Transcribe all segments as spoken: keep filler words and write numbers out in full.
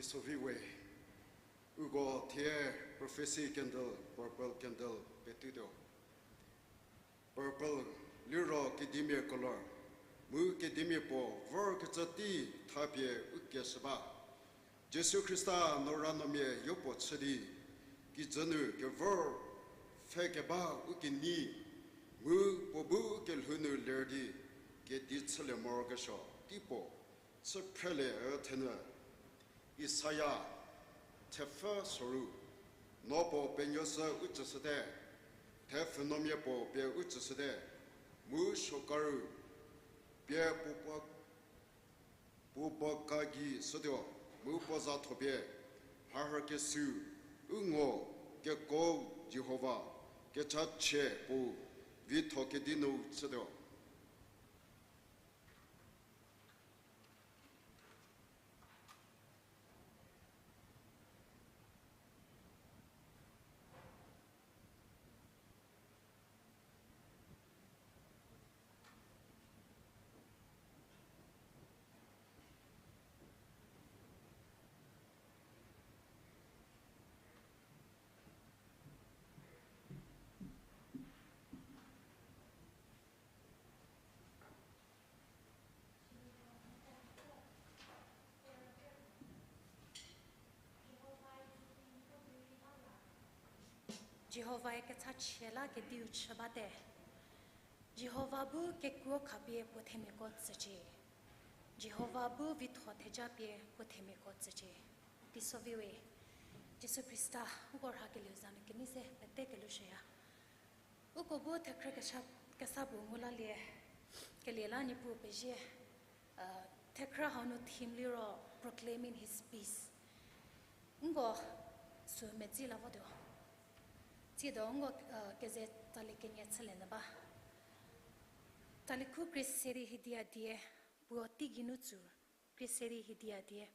Soviwe, uko thie prophecy candle, purple candle petutuo. Purple liro kedimia color, mu kedimia puo vorkecü tei thapie u keshü ba. Jisu Khrista no ra nuomia yopuo chü di, kijü nu kevor pfhe keba u kenei, mu puo bu kelhou nu ler di, kedi chülie morokesuo tei puo chü phrelie üthenu. Isaia, thepfü soru, no puo penuoshü u tsüshüte, thepfhü nuomia puo pie u tsüshüte, mu sokaru pie puo puo, puo puo ka gei shütuo, mu puo za thopie, Mharhü kesuo, u ngo, kekuo Jihova, kechachie puo, vitho kedi nu chütuo. Jihovae kechachie la kediu chü bate. Jihova bu kekuo khapie puo themiako tsücie. Jihova bu vitho theja pie puo themiako tsücie. Teisoviwe, Jisu Khrista, uko rhakelieu za nu kenei se pete kelushüya. Uko bu thekhrü kesa, kesa puo ngu lalie, kelie la Niepuu pezie, thekhrü hau nu theme liro Proclaiming His Peace. Nko sü medzi la votuo. Tsiedo nko, keze tsali kenie chülie nyü ba. Tsali khu krie se di hidia die, puo teigei nu tsü, krie se di hidia die.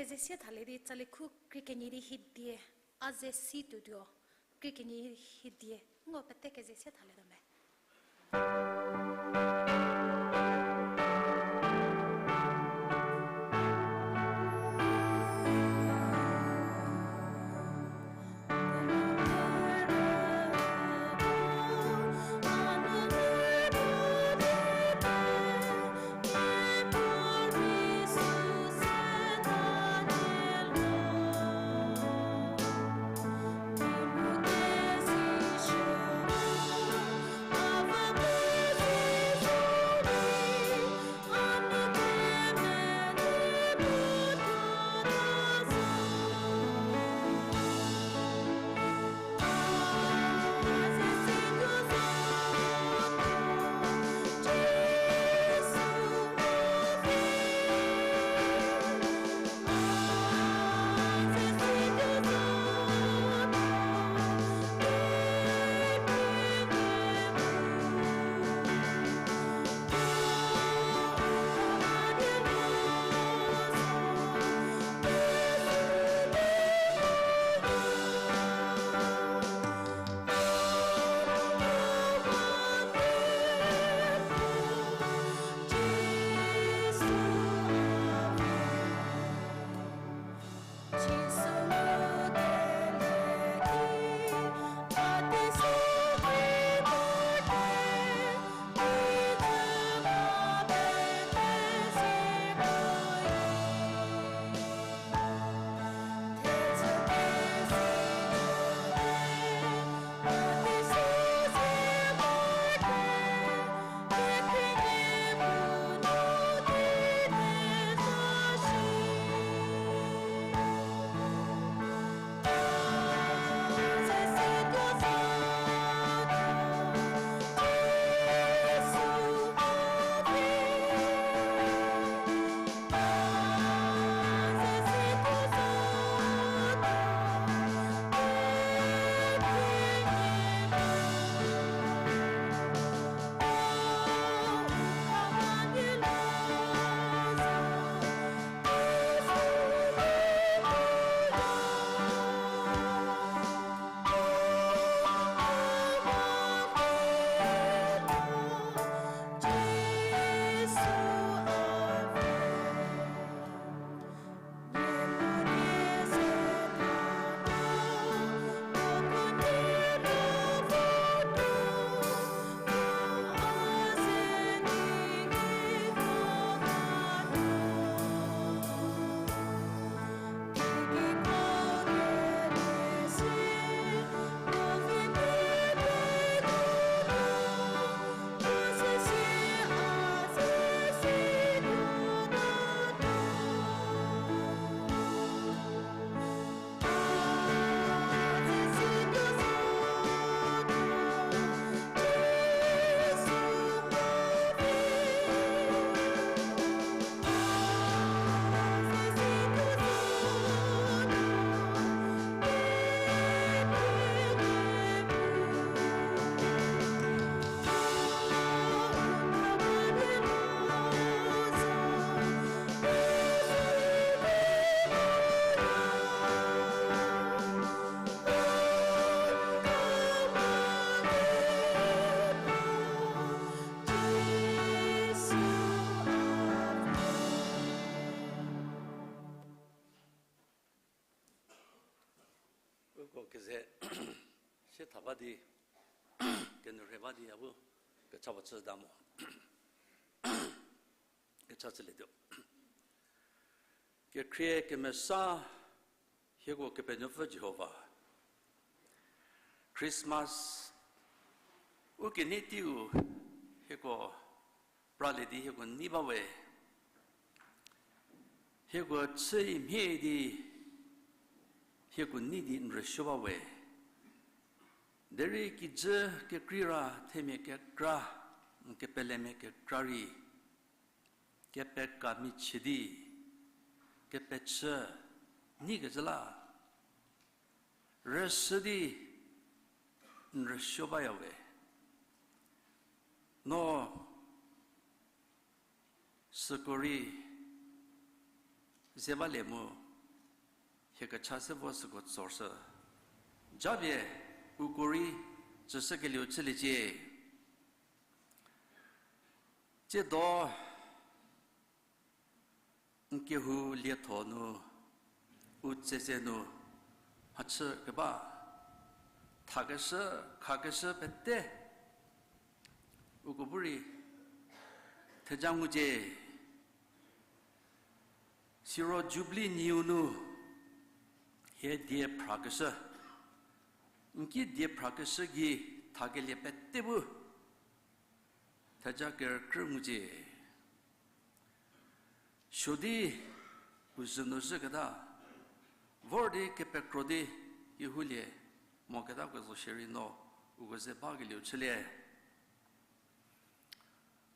Keze sie thalie di tsali khu krie kenie di hidie, a ze si tuotuo, krie kenie hidie, ngo pete keze sie thalietuo me. Uko keze sie tha ba di, kenu rhe ba di a bu kecha puo chüta mo. Kecha chülietuo. Kekhrie kemesa hieko Kepenuopfü Jihova. Christmas u kenei teiu hieko pralie di hieko nei ba we. Hieko chü mhie di hieko nei di n rüsuo ba we. Derei kijü kekreira themia kekra, n kepelemia kekra rei, kepeka michie di, kepechü, nyi kezhü la, rüsü di, n rüsuo baya we. No, süko rei, ze balie mu, Kecha se vo süko tsoshü. Japie uko rei tsüshükelieu chüliecie. Tsiedo n kehou lietho nu, u tsetse nu, mhachü keba, thakeshü, khakeshü pete, uko bu rei theja ngucie. Siro Jubilee niu nu hie die phrakeshü, n ki die phrakeshü gei thakelie pete bu theja kerükrü ngucie. Suo di u zhü nu zhüketa, vor di kepekro di kehoulie moketako zo shierei no uko ze bakelieu chülie.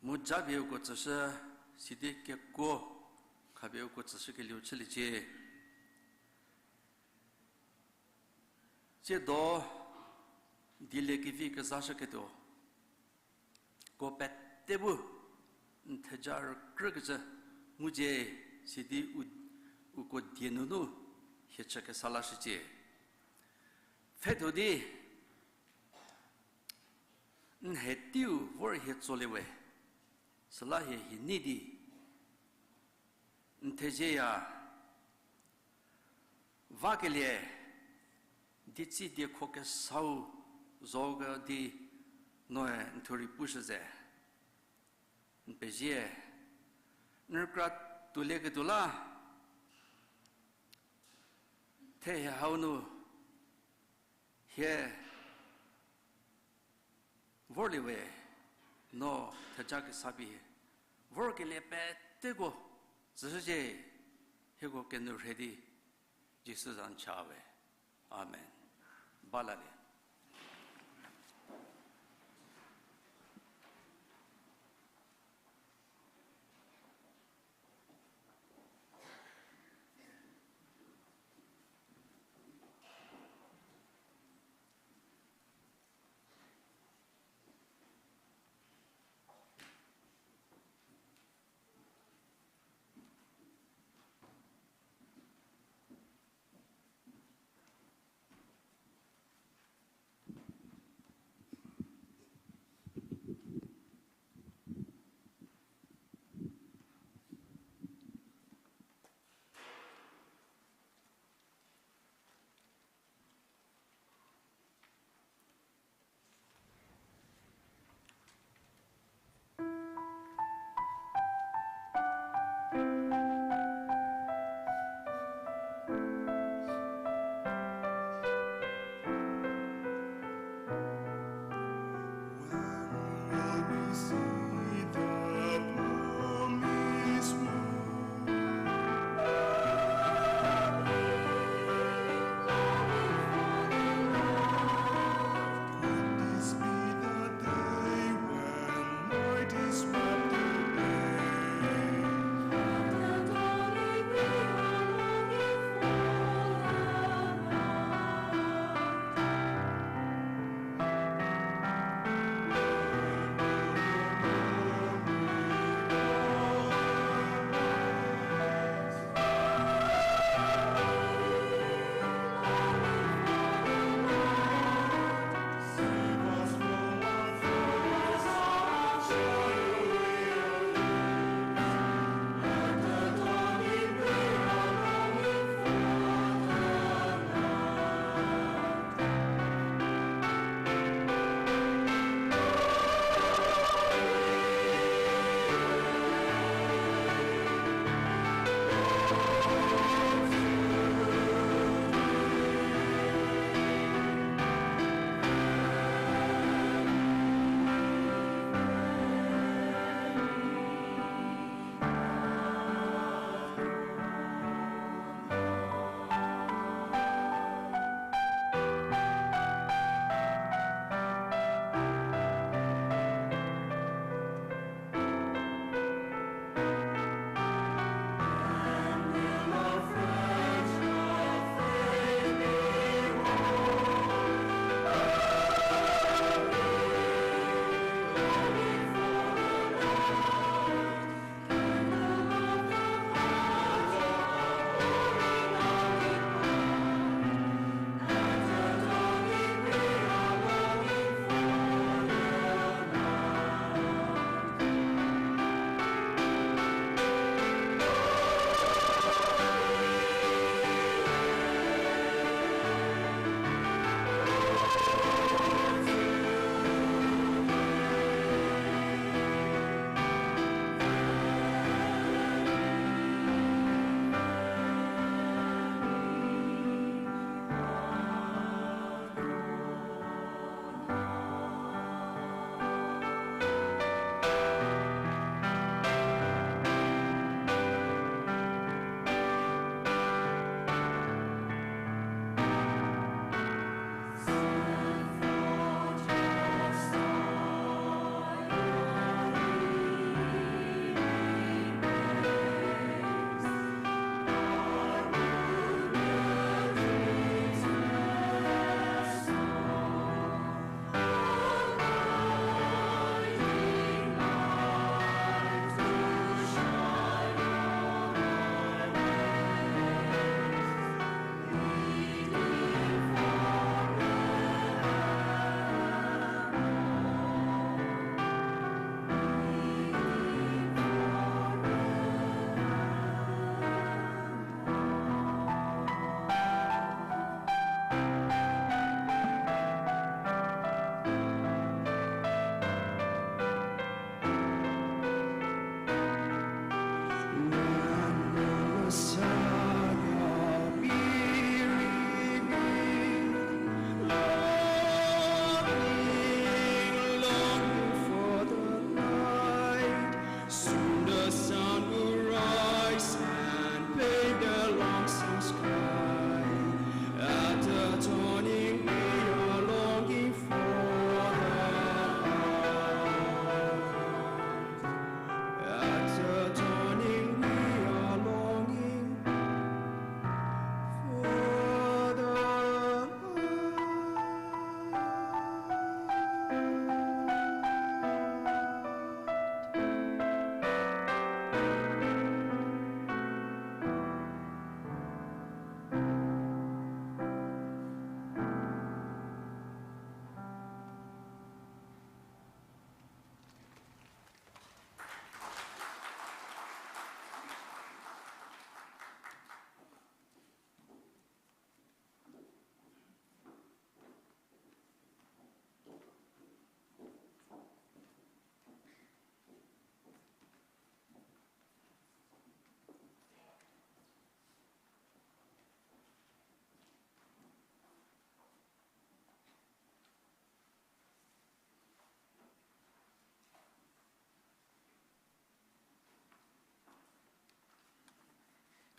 Mu japie uko tsüshü, sidi kekuo khapie uko tsüshükelieu chüliecie. Tsiedo dieliekevi kezashüketuo ko pete bu n theja rükrükecü ngucie, sidi u, uko die nunu hie chü kesa lashücie. Pfhetho di n hie teiu vor hie tsolie we, süla hie hie nei di n thezieya vakelie, dietsi diekho kesau zo ke di noe n thuo rei pushü ze n pezie. N rükra tuolieketuo la, the hie hau nu hie vorlie we, no theja kesa pie vorkelie peteko tsüshücie, hieko kenu rhe di Jisu za n cha we. Amen. Balalie.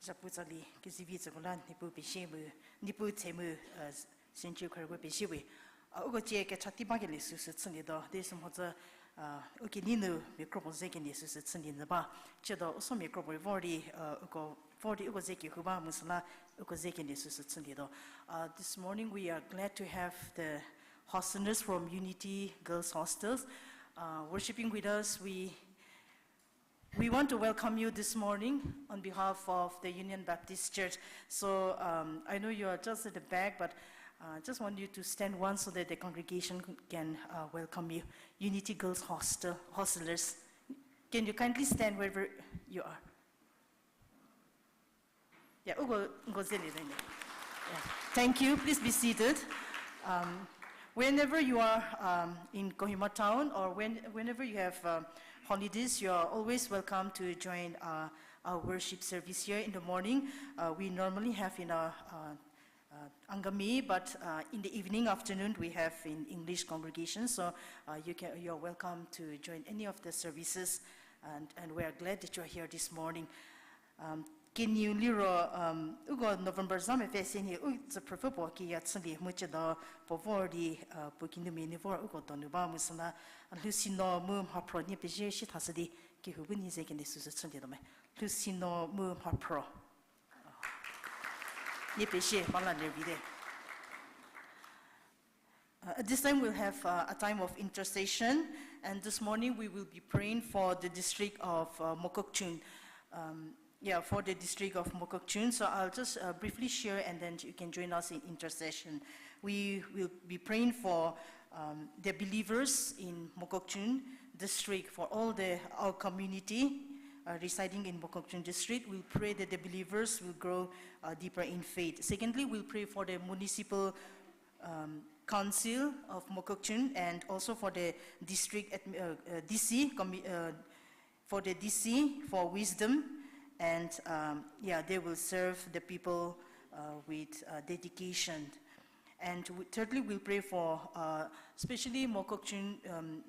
Japu tsali kezivi tsüko la Niepuu pezie mu, Niepuu tse mu, uh, Century Choir ko pezie we. Uh, uko cie kecha tei bakelie süsü chülietuo, di sü mhodzü, uh, u kenei nu mia kropuo ze kenie süsü chülie nyü ba. Ciedo u so mia kropuo vor di, uh, uko, vor di uko ze kehou ba mu süla uko ze kenie süsü chülietuo. Uh, this morning we are glad to have the hostelers from Unity Girls Hostels, uh, worshiping with us. We We want to welcome you this morning on behalf of the Union Baptist Church. So, um, I know you are just at the back, but, uh, just want you to stand once so that the congregation can, uh, welcome you. Unity Girls Hostel, hostelers, can you kindly stand wherever you are? Yeah, uko, uko zelie de. Yeah. Thank you. Please be seated. Um, whenever you are, um, in Kohima town, or when, whenever you have, um, holidays, you are always welcome to join, uh, our worship service here in the morning. Uh, we normally have in our, uh, uh, Angami, but, uh, in the evening, afternoon, we have in English congregation. So, uh, you can, you are welcome to join any of the services, and, and we are glad that you are here this morning. Um, kenieu liro, um, uko November za mepfü se nhie u tsüphrüpfü puo kiya chülie mu ciedo puo vor di, uh, puo kinumia nie vor uko donu ba mu süla, uh, Lhusino mu Mhaphro nie pezie shi thashü di kehou bu nie ze kenie süsü chülietuo me. Lhusino mu Mhaphro. Nie pezie, ba la lervite. Uh, at this time, we'll have, uh, a time of intercession, and this morning we will be praying for the district of, uh, Mokokchung. Um, yeah, for the district of Mokokchung. So I'll just, uh, briefly share, and then you can join us in intercession. We will be praying for, um, the believers in Mokokchung district, for all the, our community, uh, residing in Mokokchung district. We'll pray that the believers will grow, uh, deeper in faith. Secondly, we'll pray for the municipal, um, council of Mokokchung and also for the district admi-, uh, uh, D C, commi-, uh, for the D C for wisdom, and, um, yeah, they will serve the people, uh, with, uh, dedication. And w-, thirdly, we'll pray for, uh, especially Mokokchung, um,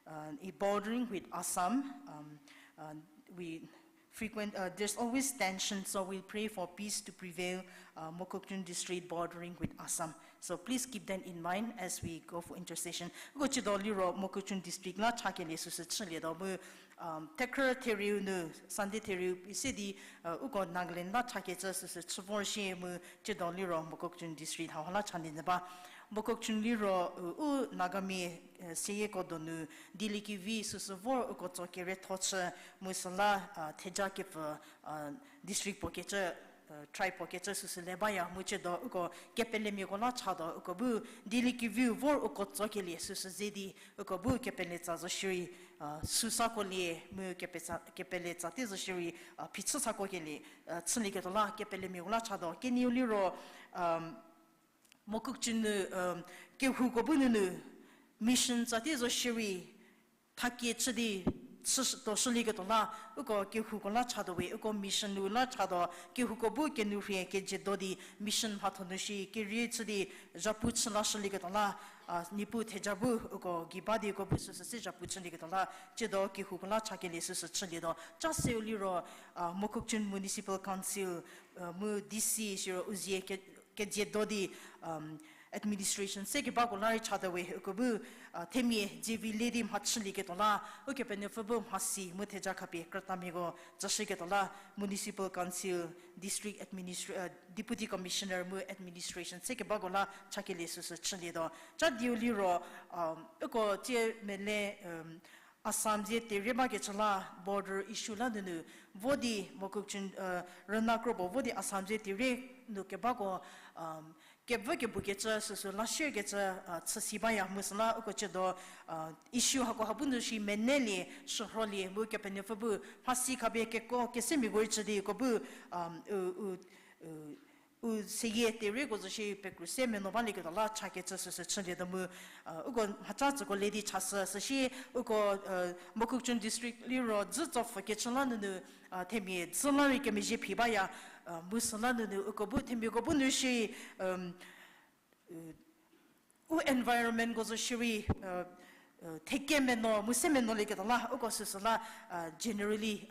uh, bordering with Assam. Um, uh, we frequent, uh, there's always tension, so we'll pray for peace to prevail, uh, Mokokchung district bordering with Assam. So please keep them in mind as we go for intercession. Uko ciedo liro Mokokchung district la chakelie süsü chülietuo mu, um, thekhrü therieu nu, Sunday therieu ise di, uh, uko Nagaland la chakecü süsü chü vor shie mu ciedo liro Mokokchung district hauha la chalie nyü ba. Mokokchung liro, uh, u Nagamia, uh, seyieko donu, dieliekevi süsü vor uko tso kerietho chü mu süla, uh, theja kepfü, uh, district puo kecü, uh, tribe puo kecü süsü le baya mu ciedo uko kepelemiako la chatuo uko bu dieliekeviu vor uko tsokelie süsü ze di uko bu kepele tsa zo shierei, uh, süsakolie mu kepetsa-, kepele tsa te zo shierei, uh, phichü sakokelie, uh, chülieketuo la kepelemiako la chatuo. Kenieu liro, um, Mokokchung nu, um, kehouko bu nunu mission tsa te zo shierei thakie chü di chü-, tuoshülieketuo la, uko kehouko la chatuo we, uko mission nu la chatuo, kehouko bu kenou rhie kezie do di mission mhatho nu shi kerie chü di zhapu chü lashülieketuo la, a, Niepuu theja bu uko gei ba di uko bu süsü se zhapu chülieketuo la, ciedo kehouko la chakelie süsü chülietuo. Cha seu liro, a, Mokokchung Municipal Council, a, mu D C siro u zie ke-, kezie do di, um, administration se kebako la rei chatuo we uko bu, a, themia dzievi le di mhachülieketuo la, Ukepenuopfü bu mhasi mu theja khapie krütamiako tsüshüketuo la, Municipal Council, District Administra-, a, Deputy Commissioner mu administration se kebako la chakelie süsü chülietuo. Cha dieu liro, um, uko tsie mele, um, Assam zie terhie bakecü la border issue la nunu vo di Mokokchung, uh, rüna kropuo vo di Assam zie terhie nu kebako, um, kevü kebukecü süsü la shierkecü, uh, chüsi baya mu süla uko ciedo, uh, issue hako ha bu nu shi menelie, shürholie mu Kepenuopfü bu mhasi khapie keko kesemiako rei chü di uko bu, um, u, u, u, u seyie terhieko zo shi pekru se meno balieketuo la chakecü süsü chülietuo mu, uh, uko mhaca tsüko le di chashü süshi uko, uh, Mokokchung District liro dzü tsopfü kecü la nunu, uh, themia dzü la rei kemezhie phi baya, uh, mu süla nunu uko bu themiako bu nu shi, um, uh, u environmentko zo shierei, uh, thekemeno mu se meno lieketuo la uko süsü la, generally,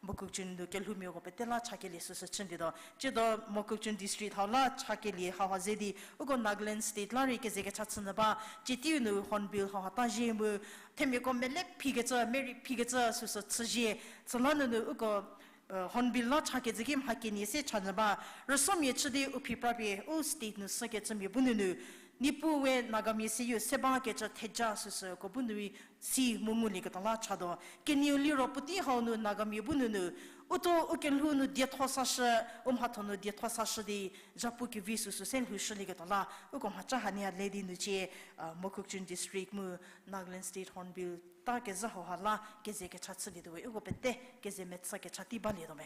Mokokchung nu kelhoumiako pete la chakelie süsü chülietuo. Tsiedo Mokokchung district hau la chakelie hauha ze di uko Nagaland state la rei keze kecha chü nyü ba, tsie teiu nu Hornbill hauha ta zhie mu themiako mele phikecü, merei phikecü süsü chüzhie, süla nunu uko Hornbill la chakecü ki mha kenie se cha nyü ba, rüsomia chü di u phi pra pie u state nu sükecümia bu nunu, Niepuu we Nagamia seyieu se bakecü theja süsü uko bu nu rei si mu ngulieketuo la chatuo. Kenieu liro puotei hau nu Nagamia bu nunu, u thuo u kelhou nu dietho sashü, u mhatho nu dietho sashü di, zhapu kevi süsü se lhoushülieketuo la uko mhacha hanie le di nu cie, Mokokchung district mu Nagaland state Hornbill ta kezhü hauha la keze kecha chülietuo we uko pete keze metsü kecha tei balietuo me.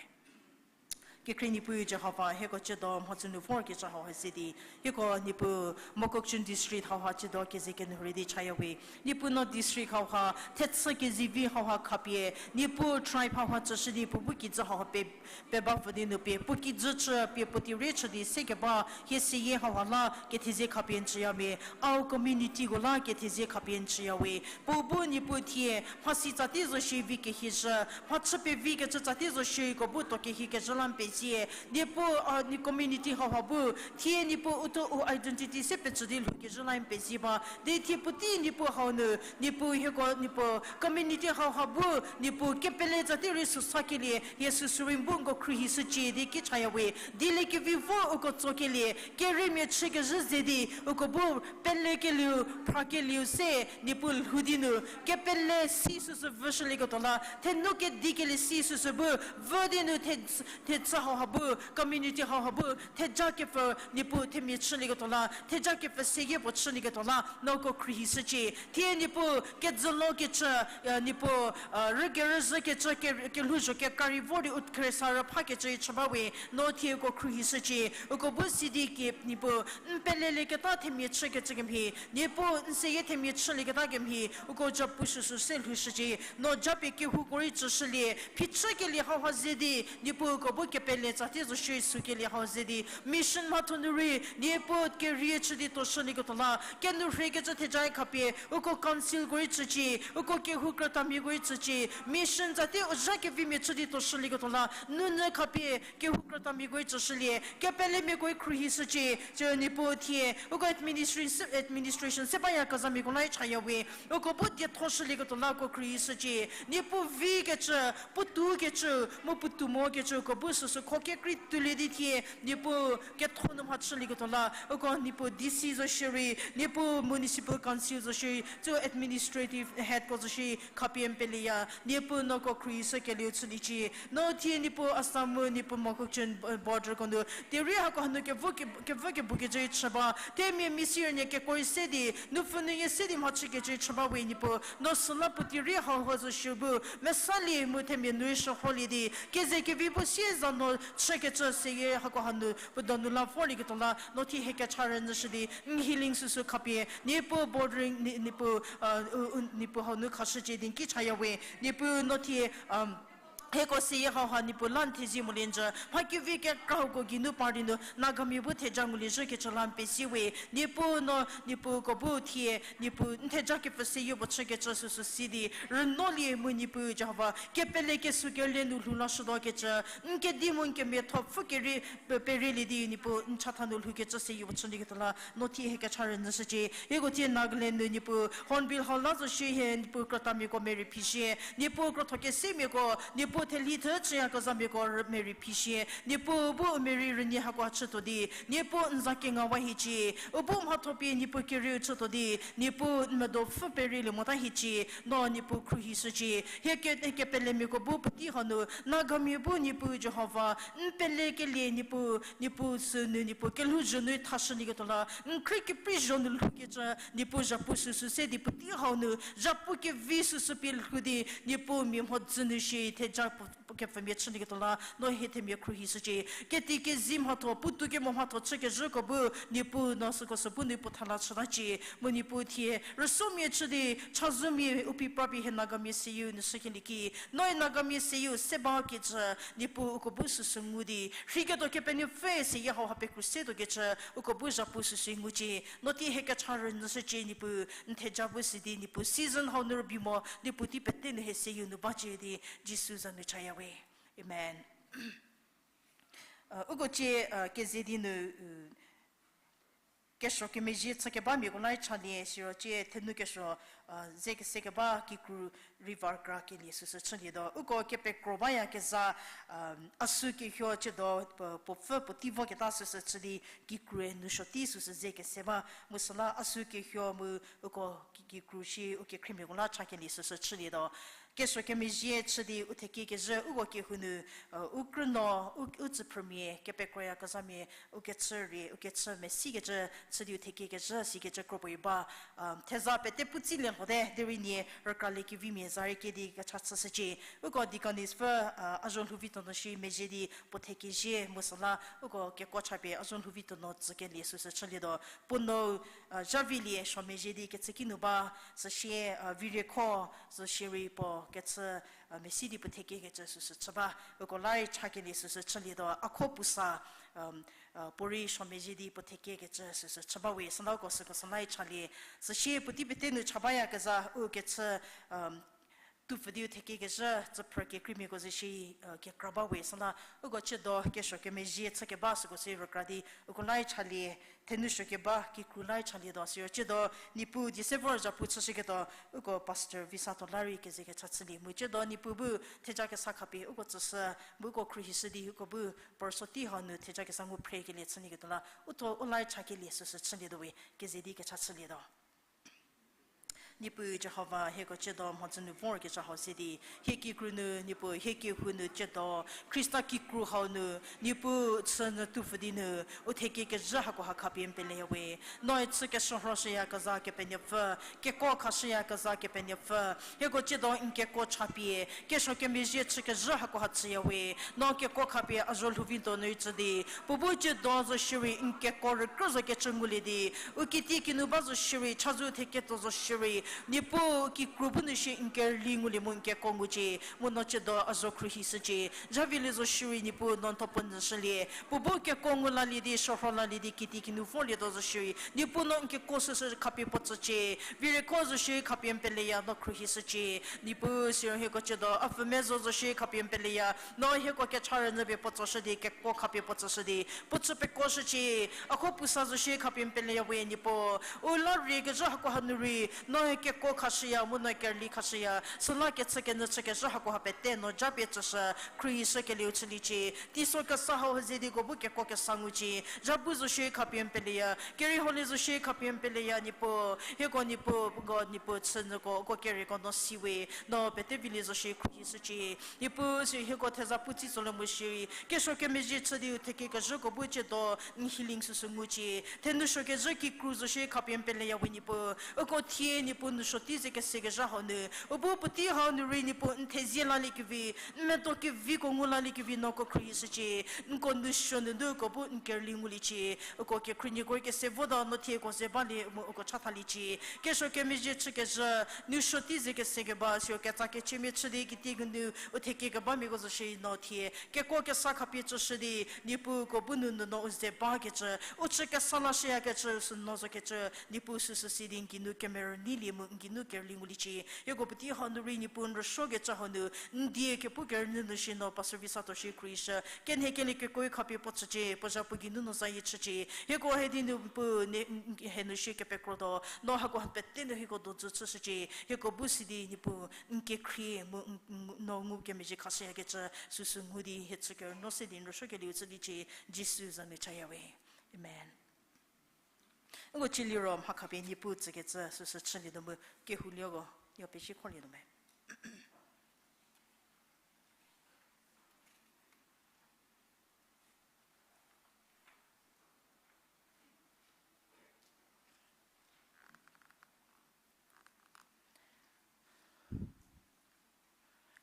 Kekhrie Niepuu Jihova, hieko tsiedo mhodzü nu vorkecü hauha ze di, hieko Niepuu Mokokchung district hauha tsiedo keze kenu rei di chaya we. Niepuu no district hauha thechü kezivi hauha khapie, Niepuu tribe hauha tsüshü di puo bu kijü hauha pe, pe ba pfü di nu pie puo kijü chü pie puo tei rei chü di sekeba hie seyie hauha la kethezie khapie n chüya me, Ao communityko la kethezie khapie n chüya we. Puo bu Niepuu thie mhasi tsa tei zo shie vi kehiezhü, mhachü pevikecü tsa tei zo shie uko bu tuo kehiekezhü la n pezie. Niepuu, a, n community hauha bu thie Niepuu u thuo u identity se pecü di lhoukezhü la n pezie ba. Di thie puotei Niepuu hau nu, Niepuu hieko Niepuu community hauha bu, Niepuu kepele tsa tei rei süsa kelie hie süsü rei n bu nko khruohishücie di ki chaya we. Dieliekevi vo uko tsokelie, keriemia chükezhü ze di uko bu pelekelieu, phrakelieu se Niepuu lhou di nu, kepele si süsü vüshülieketuo la, thenu kedikelie si süsü bu vü di nu the, thechü hauha bu, community hauha bu theja kepfü Niepuu themia chülieketuo la, theja kepfü seyie puo chülieketuo la no uko khruohishücie. Thie Niepuu kejülo kecü, Niepuu, rükerüzhü kecü, ke, kelhouzho kekra rei vor di u khriesa rüpha kecü rei chü ba we, no thie uko khruohishücie. Uko bu sidi ki Niepuu n pelelieketa themia chükecü kemhie, Niepuu n seyie themia chülieketa kemhie uko japu süsü se lhoushücie. No japie kehouko rei tsüshülie, phichükelie hauha ze di Niepuu uko bu kepele tsa tei zo shie sükelie hau ze di mission mhatho nu rei Niepuu kerie chü di tuoshülieketuo la, kenu rheikecü theja khapie uko councilko rei tsücie, uko kehou krütamiako rei tsücie, mission tsa tei u zha kevimia chü di tuoshülieketuo la, nunyü khapie kehou krütamiako rei tsüshülie, kepelemiako rei khruohishücie. Tsü Niepuu thie uko administration se, administration se bayakezhamiako la rei chaya we, uko bu diethoshülieketuo la uko khruohishücie. Niepuu vikecü, puotou kecü, mu puotou mokecü uko bu süsü kho kekrei tuolie di thie Niepuu ketho nu mhachülieketuo la uko Niepuu D C zo shierei, Niepuu municipal council zo shierei, tsü administrative headko zo shierei khapie n peleya. Niepuu no uko khruohishükelieu chüliecie. No thie Niepuu Assam mu Niepuu Mokokchung borderko nu derei hako hanu kevü ke, kevü kebukecü rei chü ba, themia misi rünyü kekuo rei se di, nupfü nuyie se di mhachükecü rei chü ba we Niepuu, no süla puotei rei hauha zo shie bu mesalie mu themia nu rei shürholie di, keze kevi bu sie za no chükecü seyie hako hanu puo donu la vorlieketuo la no thie hie kecha rünyüshü di n healing süsü khapie Niepuu bordering, Niepuu, Niepuu hau nu khashücie di n ki chaya we Niepuu. No thie hieko seyie hauha Niepuu la n thezie molie njü, mha kevi kekra hako geinu par di nu Nagamia bu theja ngulie zhükecü la n pezie we Niepuu. No Niepuu uko bu thie Niepuu n theja kepfü seyie puo chükecü süsü si di rünolie mu Niepuu Jihova kepele kesuo kele nu lhou lashütuokecü, n kedi mu n kemiatho pfü keri pe, perielie di Niepuu n chatha nu lhoukecü seyie puo chülieketuo la no thie hie kecha rünyüshücie. Hieko thie Nagaland nu Niepuu Hornbill hau la zo shie hie Niepuu krütamiako merei phishie, Niepuu krotho kesemiako, Niepuu thelhi thü chüyakezhamiako merei phishie, Niepuu bu u merei rünyü hako chütuo di Niepuu n za kengawa hiecie, u bu mhatho pie Niepuu kerieu chütuo di Niepuu n medo pfü perielie mota hiecie. No Niepuu khruohishücie. Hie ke, kepelemiako bu puotei hau nu Nagamia bu Niepuu Jihova n pelekelie Niepuu, Niepuu sünu Niepuu kelhouzho nu thashülieketuo la n khrie keprei zho nu lhoukecü Niepuu zhapu süsü se di puotei hau nu zhapu kevi süsü pie lhou di Niepuu mia mhodzü nu shie theja puo kepfümia chülieketuo la, no hie themia khruohishücie. Keti kezi mhatho, puotou kemo mhatho chükezhüko bu, Niepuu no süko sü bu nu puo thala chütacie. Mu Niepuu thie, rüsomia chü di, chazomia u pi pra pie hie Nagamia seyieu nu shükelie ki, noe Nagamia seyieu se ba kecü, Niepuu uko bu süsü ngu di, rheiketuo Kepenuopfü seyie hau ha pekru se tuokecü, uko bu zhapu süsü ngucie. No thie hie kecha rünyüshücie Niepuu, n theja bu si di Niepuu season hau nu rübei mo, Niepuu tei pete nu hie seyieu nu bacie di, Jisu za nu chayawe. Amen. Uko cie, keze di nu, kesuo kemezhie chükebamiako la rei chalie, siro cie thenu kesuo, ze kese keba kikru rei va rükrakelie süsü chülietuo. Uko kepekro bayakezha, a sü kehuo ciedo, puo, puo pfü puo tei voketa süsü chü di kikrue nousuo tei süsü ze kese ba. Mu süla a sü kehuo mu uko ki, kikru shi u kekhriemiako la chakelie süsü chülietuo. Kesuo kemezhie chü di u thekiekezhü uko kehou nu, u krünuo, u, u tsüphrümia, kepekroyakezhamia, u kechü rie, u kechü mesikecü chü di u thekiekezhü sikecü kropuo ba. Theza pete puotsi le lhote, derei nie rükralekevimia za rei kie di kecha chüshücie. Uko deaconess pfü, a zho lhouvi tuonuo shi mezhie di puo thekezhie mu süla uko kekuo chapie a zho lhouvi tuonuo tsükelie süsü chülietuo. Puo nou, zhavilie suo mezhie di kechüki nu ba, süsie, viriekho, zo shierei puo kechü, mesi di puo thekiekecü süsü chü ba, uko la rei chakelie süsü chülietuo. A kho puo sa, puorei suo mezhie di puo thekiekecü süsü chü ba we, süla uko süko sü la rei chalie. Süsie puotei pete nu cha bayakezha u kechü, tupfü di u thekiekezhü tsüphrü kekreimiako zo shi, kekra ba we, süla uko ciedo kesuo kemezhie chükeba süko sü rükra di uko la rei chalie. Thenu suo keba kikru la rei chalietuo, siro ciedo Niepuu die se vor zhapu chüshüketuo, uko Pastor Visato la rei keze kecha chülie mu ciedo Niepuu bu theja kesa khapie uko tsüshü, mu uko khruohishü di uko bu puo rüsuo tei hau nu theja kesa ngu phrekelie chülieketuo la, u thuo u la rei chakelie süsü chülietuo we, keze di kecha chülietuo. Niepuu Jihova, hieko ciedo mhodzü nu vorkezha hau se di, hie kikru nu, Niepuu hie kehou nu ciedo, Khrista kikru hau nu, Niepuu chünyü tupfü di nu, u thekiekezhü hakoha khapie n peleya we. Noe chü keshürhoshüyakezha Kepenuopfü, kekuo khashüyakezha Kepenuopfü, hieko ciedo n kekuo chapie kesuo kemezhie chükezhü hakoha chüya we. No kekuo khapie a zho lhouvi tuo nu rei tsü di, puo bu ciedo zo shierei n kekuo rükrü zo kecü ngulie di, u kitiekinu ba zo shierei, chazou theketuo zo shierei, Niepuu kikru bu nu shie n kerüli ngulie mu n kekuo ngucie, mu no ciedo a zho khruohishücie. Zhavilie zo shierei Niepuu no n thuo puo nyüshülie. Puo bu kekuo ngu lalie di, shürho lalie di, kitiekinu vorlietuo zo shierei, Niepuu no n kekuo süsü khapie puo tsücie. Viriekho zo shierei khapie n peleya, no khruohishücie. Niepuu siro hieko ciedo, a pfü mezo zo shierei khapie n peleya, no hieko kecha rünyü pie puo tsoshü di, kekuo khapie puo tsüshü di, puo chü pekuoshücie. A kho puo sa zo shierei khapie n peleya we Niepuu. U la rei kezhü hakoha nu rei, no kekuo khashüya, mu no kerüli khashüya. Süla kechü kenyü chükezhü hakoha pete no japie tsüshü, khruohishükelieu chüliecie. Teiso kesa hau ze di uko bu kekuo kesa ngucie. Zhapu zo shierei khapie n peleya, kerei holi zo shierei khapie n peleya Niepuu. Hieko Niepuu, uko Niepuu chünyüko, uko kereiko no si we, no pete vilie zo shierei khruohishücie. Niepuu siro hieko theza pu tsi tsolie mu shierei, kesuo kemezhie chü di u thekiekezhüko bu ciedo n healing süsü ngucie. Thenu suo kezhü kikru zo shierei khapie n peleya we Niepuu. Uko thie Niepuu nousuo tei ze kesekezha hau nu, u bu puotei hau nu rei Niepuu n thezie laliekevi, n medo keviko ngu laliekevi no uko khruohishücie. Nko nousuo nunu uko bu n kerüli nguliecie. Uko kekhruohi nieko rei kese votuo no thie uko ze balie mu uko chathaliecie. Kesuo kemezhie chükezhü, nousuo tei ze kesekeba siro ketsa kechümia chü di kitiekinu u thekiekebamiako zo shierei no thie kekuo kesa khapie tsüshü di, Niepuu uko bu nunu no u ze bakecü, u chü kesa lashüyakecü, sü no zokecü, Niepuu süsü si di n geinu kemerü neilie mu n geinu kerüli nguliecie. Hieko puotei hau nu rei Niepuu n rüsuokecü hau nu, n die kepu kerünyü nu shi no Pastor Visato shierei khruohishü, kenhekelie kekuo khapie puo tsücie, puo zhapu geinu no zayie chücie. Hieko hedi nu Niepuu ne, n, n, henu shie kepekrotuo, no hako pete nu hieko dojü chüshücie. Hieko bu si di Niepuu n kekhrie mu n, n, no ngukemezhie khashüyakecü süsü ngu di hie chü kerünyü se di n rüsuokelieu chüliecie, Jisu za nu chaya we. Amen. Uko cieliro mha khapie Niepuu tsükecü süsü chülietuo mu kehoulieko, yo pezie khorlietuo me.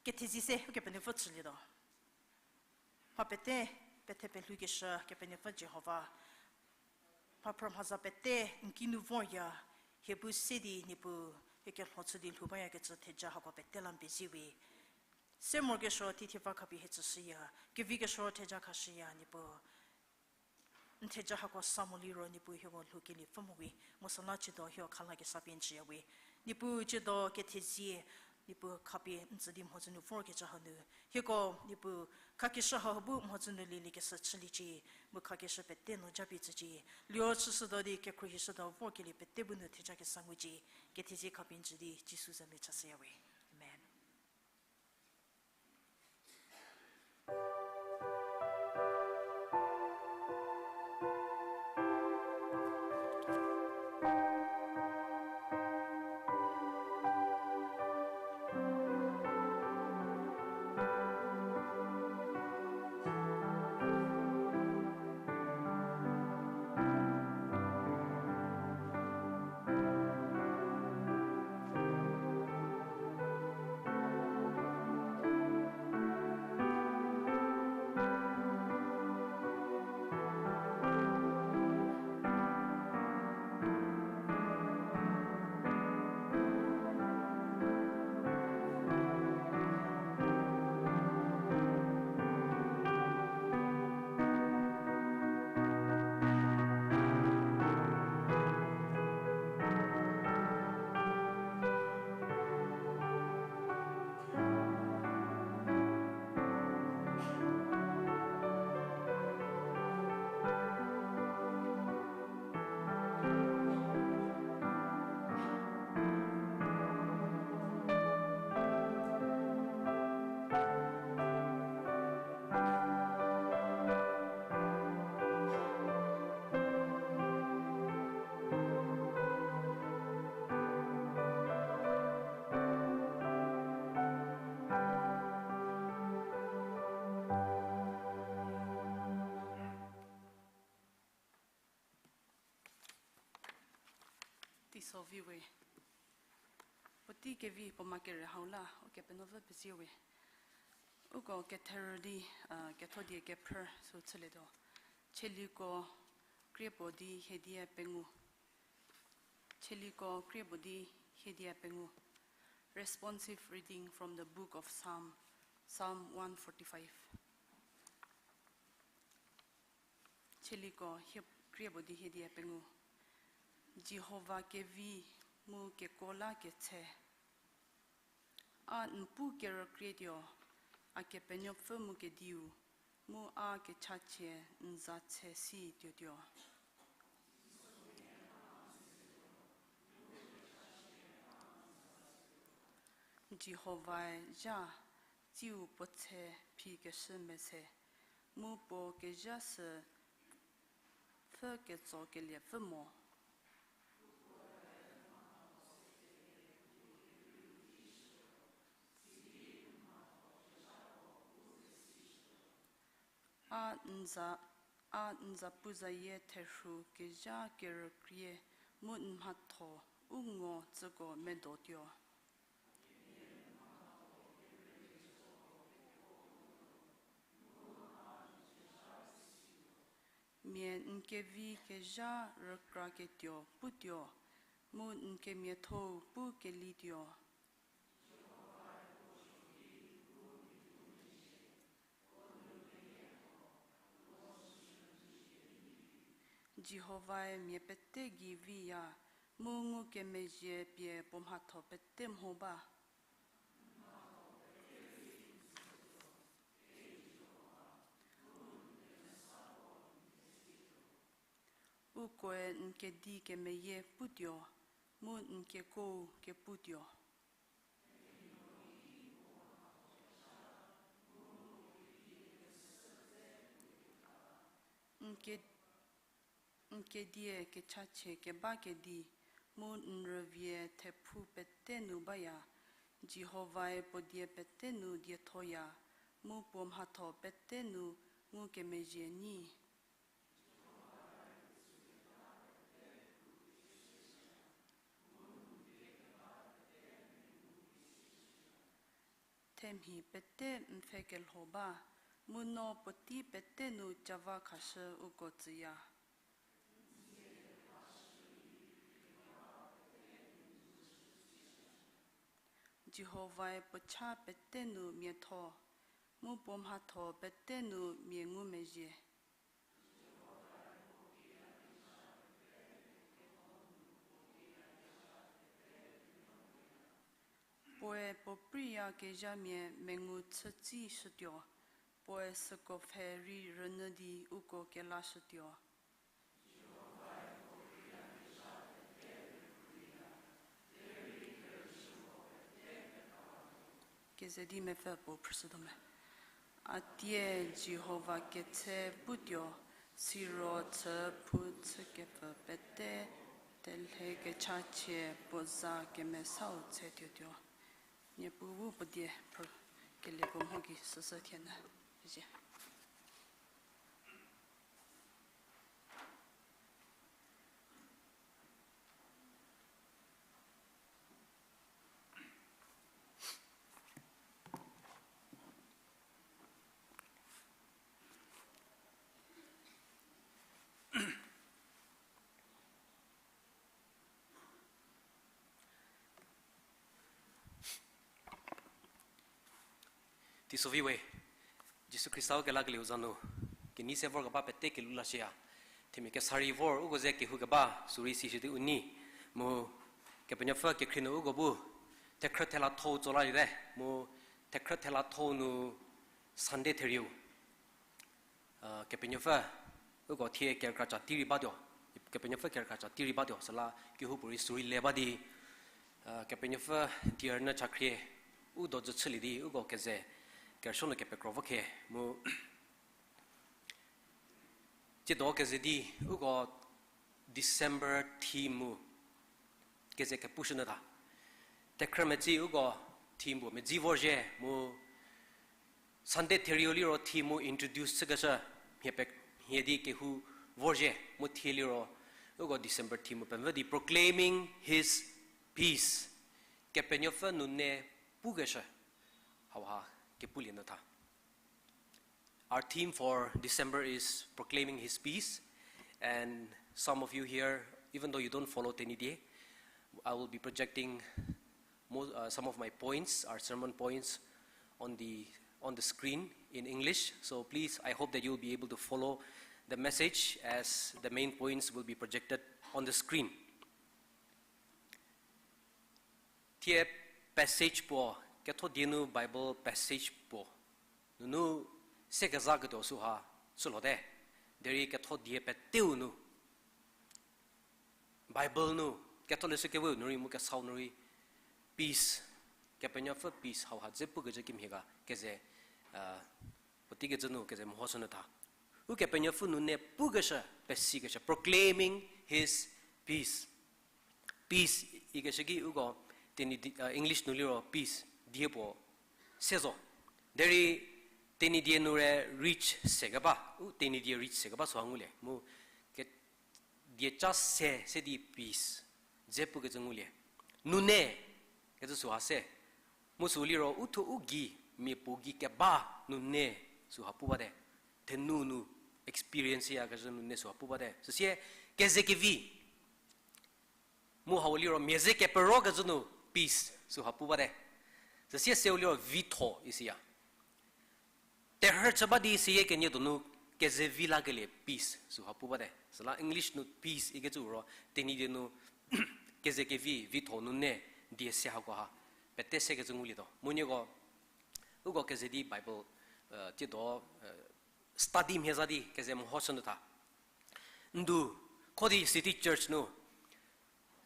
Kethezie se Ukepenuopfü chülietuo. Mha pete, pethe pelhou keshü Kepenuopfü Jihova. Mha phrü mhaza pete n kinu vorya, hie bu se di Niepuu, hie kelho chü di lhou bayakecü theja hako pete la n pezie we. Se morokesuo thie thie va khapie hie tsüshüya, kevi kesuo theja khashüya Niepuu. N theja hako sa mo liro Niepuu hieko lhou keliepfü mo we, mu süla chüdo hieko khala kesa pie n tsüya we. Niepuu chüdo kethezie, Niepuu khapie n tsü di mhodzü nu vorkecü hanu. Hieko, Niepuu, khakeshü hau bu mhodzü nu lieliekeshü chüliecie, mu khakeshü pete no japie tsücie. Liro chüshütuo di kekhruohishütuo vorkelie pete bu nu theja kesa ngucie, kethezie khapie n tsü di Jisu za nu chashüya we. Amen. Teiso vi we. Puotei kevi puo ma kere hau la, Ukepenuopfü pezie we. Uko ketherü di, kethodie kephrü sü chülietuo. Tsaliko krie puo di hiedie pengou. Tsaliko krie puo di hiedie pengou. Responsive reading from the book of Psalm, Psalm one forty-five. Tsaliko hie krie puo di hiedie pengou. Jihova kevi mu kekuo la ketshe. A n pu kerükrie tuo, a Kepenuopfü mu Kediu, mu a kechachie n za tshe si tuotuo. Jihovae zha, tsiu puo tshe phi keshü mese, mu puo kezha sü pfü ketso keliepfü mo. A n za, a n zapuzayie therhu kezha kerükrie mu n mhatho u ngo tsüko medo tuo. Mia n kevi kezha rükraketuo putuo, mu n kemiathou pu kelituo. Jihovae mia pete gei viya, mu ngukemezhie pie puo mhatho pete mho ba. Ukoe n kedi kemeyie putuo, mu n kekuou keputuo. N ke, n kedie kechachie keba kedi, mu n rüvie thephu pete nu baya. Jihovae puo die pete nu diethoya, mu puo mhatho pete nu ngukemezhie nyi. Themhi pete n pfhe kelho ba, Mu no puotei pete nu cava khashü uko tsüya. Jihovae puo cha pete nu miatho, mu puo mhatho pete nu mia ngumezhie. Puoe puo priyakezhamia mengu chütsishütuo, puoe süko pfhe rei rünyü di uko kelashütuo. Keze di mepfü puo phrüshütuo me. A tie Jihova ketse putuo, siro chü phu chükepfü pete telhe kechachie puo za kemesau tse tuotuo. Niepuu puo die phrü kelie puo mho gei süsü thienyü. Zie. Teisovi we, Jisu Khrista u kelakelieu za nu kenei se vorkeba pete kelhou lashüya. Themia kesa rei vor uko ze kehou keba sürei sishü di u nei, mu Kepenuopfü kekhrie nu uko bu thekhrü thela thou tso laliete, mu thekhrü thela thou nu Sunday therieu Kepenuopfü uko thie kerükra ca tei rei batuo, Kepenuopfü kerükra ca tei rei batuo, süla kehoupuorei sürei le ba di Kepenuopfü die rünyü chakhrie u do zü chülie di uko keze kerüsuo nu kepekro vo khe mu tsiedo keze di uko December theme mu keze kepushü nyü tha. Thekhrü metsi uko theme puo medzi vorzhie mu Sunday therieu liro theme mu introduce chükeshü mhie pe, mhie di kehou vorzhie mu thie liro uko December theme mu pemvü di Proclaiming His Peace, Kepenuopfü nune pukeshü, hauha kepulie nyü tha. Our theme for December is Proclaiming His Peace. And some of you here, even though you don't follow Tenyidie, I will be projecting most, uh, some of my points, our sermon points, on the, on the screen in English. So please, I hope that you'll be able to follow the message as the main points will be projected on the screen. Thie passage puo, ketho die nu Bible passage puo nunu se kezaketuo süha chülhote. Derei ketho die peteu nu Bible nu, ketholeshü keweu nu rei mu kesau nu rei peace, Kepenuopfü peace hauha dze pukecü kimhie ga keze, puotei kecü nu keze mehoshü nyü tha. Ukepenuopfü nune pukeshü, pesikeshü, proclaiming his peace. Peace ikeshü ki uko Tenyidie, English nu liro peace die puo se zo. Derei Tenyidie nu rei rich sekeba, u Tenyidie rich sekeba süha ngulie mu ke, dieca se se di peace dze pukecü ngulie. Nune kecü süha se. Mu sü liro uthuo u gei, mia puo gei keba nune süha pu bate. Thenu nu experience yakezhü nune süha pu bate. Süsie kezekevi, mu hau liro mia ze kepero kecü nu peace süha pu bate. Süsie seu liro vitho isiya. Terhü chü ba di seyie kenie donu kezevi lakelie peace süha pu bate. Süla English nu peace ikecü ro Tenyidie nu kezekevi, vitho, nune, die se hakoha pete sekecü ngulietuo. Mu nieko uko keze di Bible, tsiedo, study mhie za di keze mehoshü nyü tha. Ndu, Khodi City Church nu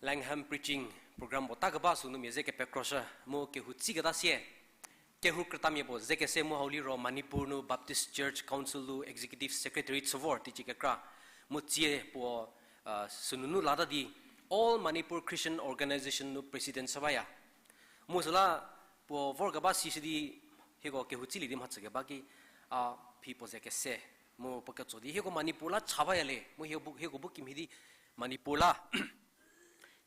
Langham preaching program puo ta keba sünu mia ze kepekroshü mu kehou tsiketa sie. Kehou krütamia puo ze kese mu hau liro Manipur nu Baptist Church Council lu Executive Secretary chü vor teicie kekra. Mu tsie puo, sünunu lata di All Manipur Christian Organization nu President chü baya. Mu süla puo vorkeba sishü di hieko kehou tsilie di mhachü keba ki, a, phi puo ze kese. Mu puo ketso di hieko Manipur la cha baya le, mu hieko bu, hieko bu kimhie di Manipur la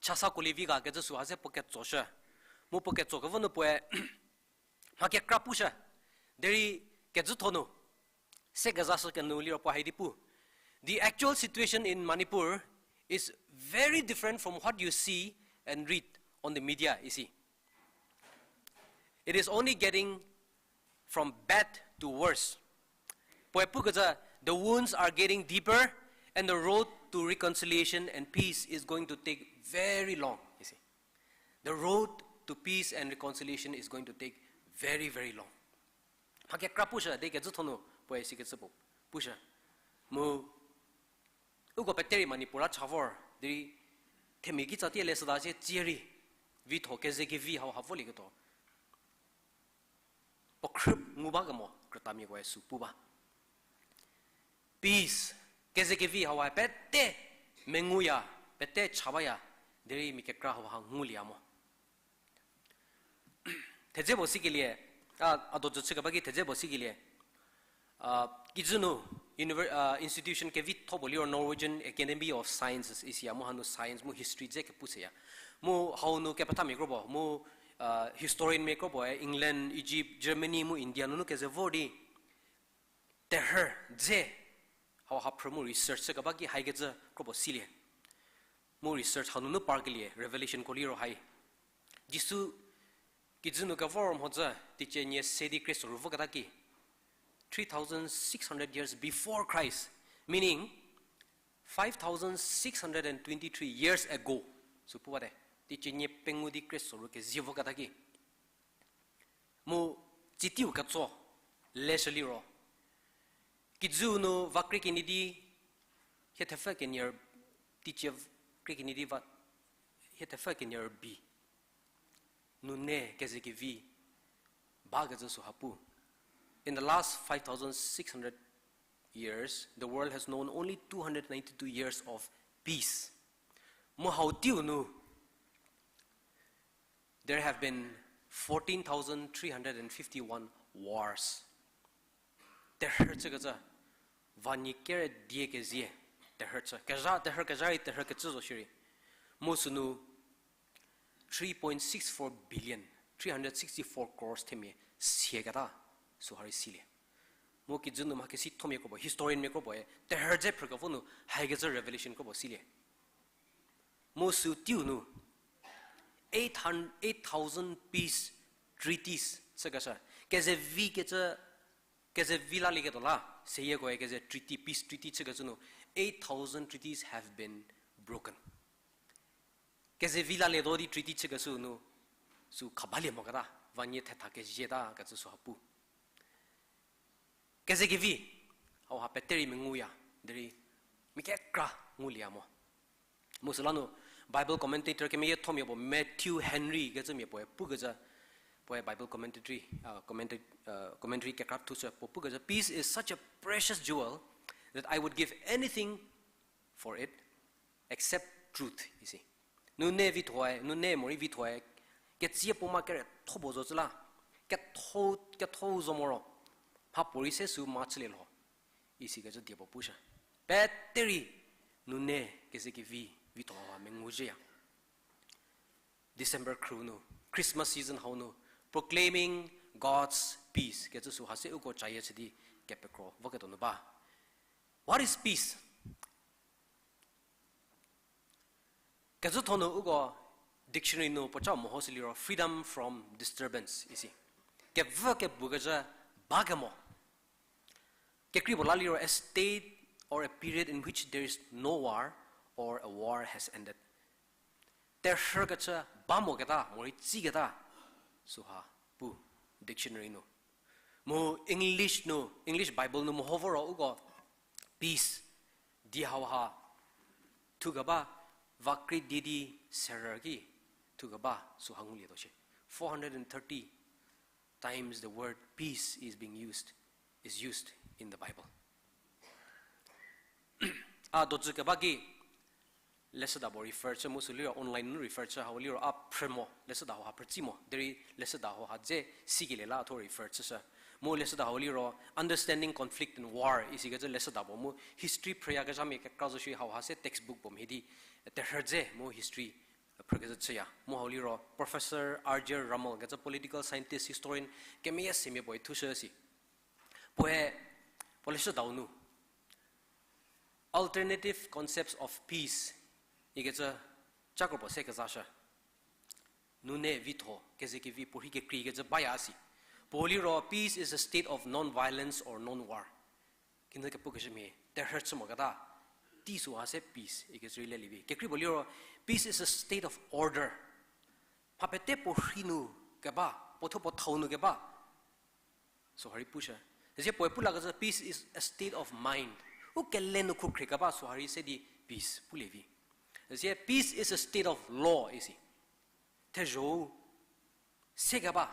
chasa kuolie vi ga kecü süha se puo ketsoshü. Mu puo ketso kevo nu puoe mha kekra pushü. Derei kejütho nu Se kezashü kenu liro puo hai di pu. The actual situation in Manipur is very different from what you see and read on the media, isi. It is only getting from bad to worse. Puoe pukecü, the wounds are getting deeper and the road to reconciliation and peace is going to take very long, isi. The road to peace and reconciliation is going to take very, very long. Mha kekra pushü, de kecü thonu, puoe sikecü puo, pushü. Mu, uko peterei Manipur a cha vor, derei themia kitsa tie leshüda sie tsie rei, vitho kezekevi hau ha volieketuo. Puo khrü ngu ba kemo, krütamiakoe sü pu ba. Peace, kezekevi hau ha pete menguya, pete cha baya, derei mia kekra hau ha ngulieya mo. Thedze puo sikelie, a, a dojü chükeba ki thedze puo sikelie, a, kijü nu, univer-, a, institution kevitho puo liro Norwegian Academy of Sciences isiya, mu hanu science, mu history dze kepu seya. Mu hau nu kepethamiako puo, mu, a, historianmiako puoe England, Egypt, Germany, mu India nunu keze vor di, terhü dze, hau ha phrü mu research chükeba ki haikecü kro puo silie. Mu research hanunu parkelie, Revelation ko liro hai. Jisu kijü nu kevor mhodzü, teicie nie se di krie soru voketa ki, three thousand six hundred years before Christ, meaning five thousand six hundred and twenty-three years ago. Sü pu bate, teicie nie pengou di krie soru kezie voketa ki. Mu tsitiu ketso leshü liro, kijüu nu va krie kenie di, hie thepfü kenie, teicie krie kenie di va, hie thepfü kenie rübei, nune kezekevi bakecü sü ha pu. In the last five thousand six hundred years, the world has known only two hundred ninety-two years of peace. Mu hau teiu nu, there have been fourteen thousand three hundred and fifty-one wars. Terhü chükecü, va nyie kere die kezie, terhü chü. Kezha, terhü kezha rei terhü kecü zo shierei. Mu sünu three point six four billion, three hundred sixty-four crores themia sieketa, sü ha rei silie. Mu kijü nu mha kesithomia kro puo, historianmia kro puoe, terhü dze phrü kevo nu, haikecü Revelation kro puo silie. Mu sü teiu nu, eight hundred, eight thousand peace treaties chükeshü. Kezevi kecü, kezevi lalieketuo la, seyiekoe keze treaty, peace treaty chükecü nu, eight thousand treaties have been broken. Kezevi lalietuo di treaty chükeshü nu, sü khabalie moketa, va nyie thetha kezieta kecü sü ha pu. Kezekevi, hau ha peterei menguya, derei mia kekra ngulieya mo. Mu süla nu, Bible commentator kemeyiethomia puo Matthew Henry kecümia puoe pukecü, puoe Bible commentary, uh, commenta-, uh, commentary kekra thushü puo pukecü, Peace is such a precious jewel that I would give anything for it except truth, isi. Nune vithoe, nune morei vithoe, ketsie puo ma kere tho puo zo cü la, ketho, ketho zo moro, mhapuorei se sü ma chülie lho, isikecü die puo pushü. Peterei, nune kezekevi, vitho ha menguzhüya. December khru nu, Christmas season hau nu, proclaiming God's peace kecü sü ha se uko cayie chü di kepekro voketuo nu ba. What is peace? Kecütho nu uko dictionary nu puoca mehoshü liro freedom from disturbance isi. Kevü kebu kezhü ba kemo. Kekrei puo la liro a state or a period in which there is no war or a war has ended. Terhü kechü ba moketa, morei tsiketa, süha pu dictionary nu. Mu English nu, English Bible nu meho voro uko peace di hauha thukeba, va kri di di serü ki thukeba süha ngulietuo shie. Four hundred and thirty times the word peace is being used, is used in the Bible. A dozü keba ki leshüda puo refer chü mu sü liro online nu refer chü hau liro a phrü mo, leshüda hauha phrütsi mo, derei leshüda hauha dze sikelie la a thuo refer chüshü. Mu leshüda hau liro Understanding Conflict and War isikecü leshüda puo mu history phrüyakezhamia kekra zo shi hauha se textbook puo mhie di terhü dze mu history phrükezhü chüya. Mu hau liro Professor R J Rummel kecü political scientist, historian, kemeyie semia puoe thushü si. Puoe Puo leshüdau nu, alternative concepts of peace ikecü cakro puo se kezashü. Nune vitho kezekevi puorhi kekreikecü baya si. Puo liro, peace is a state of non-violence or non-war. Kinu kepukeshü mhie, terhü chü moketa, tei süha se peace ikecü rei lelie vi. Kekrei puo liro, peace is a state of order. Mha pete puorhi nu keba, puothuo puo thau nu keba, süha rei pushü. Süsie puoe pu lakecü, peace is a state of mind. U kele nu khukhrie keba süha rei se di peace pulie vi. Süsie peace is a state of law isi. Thezho-u se keba.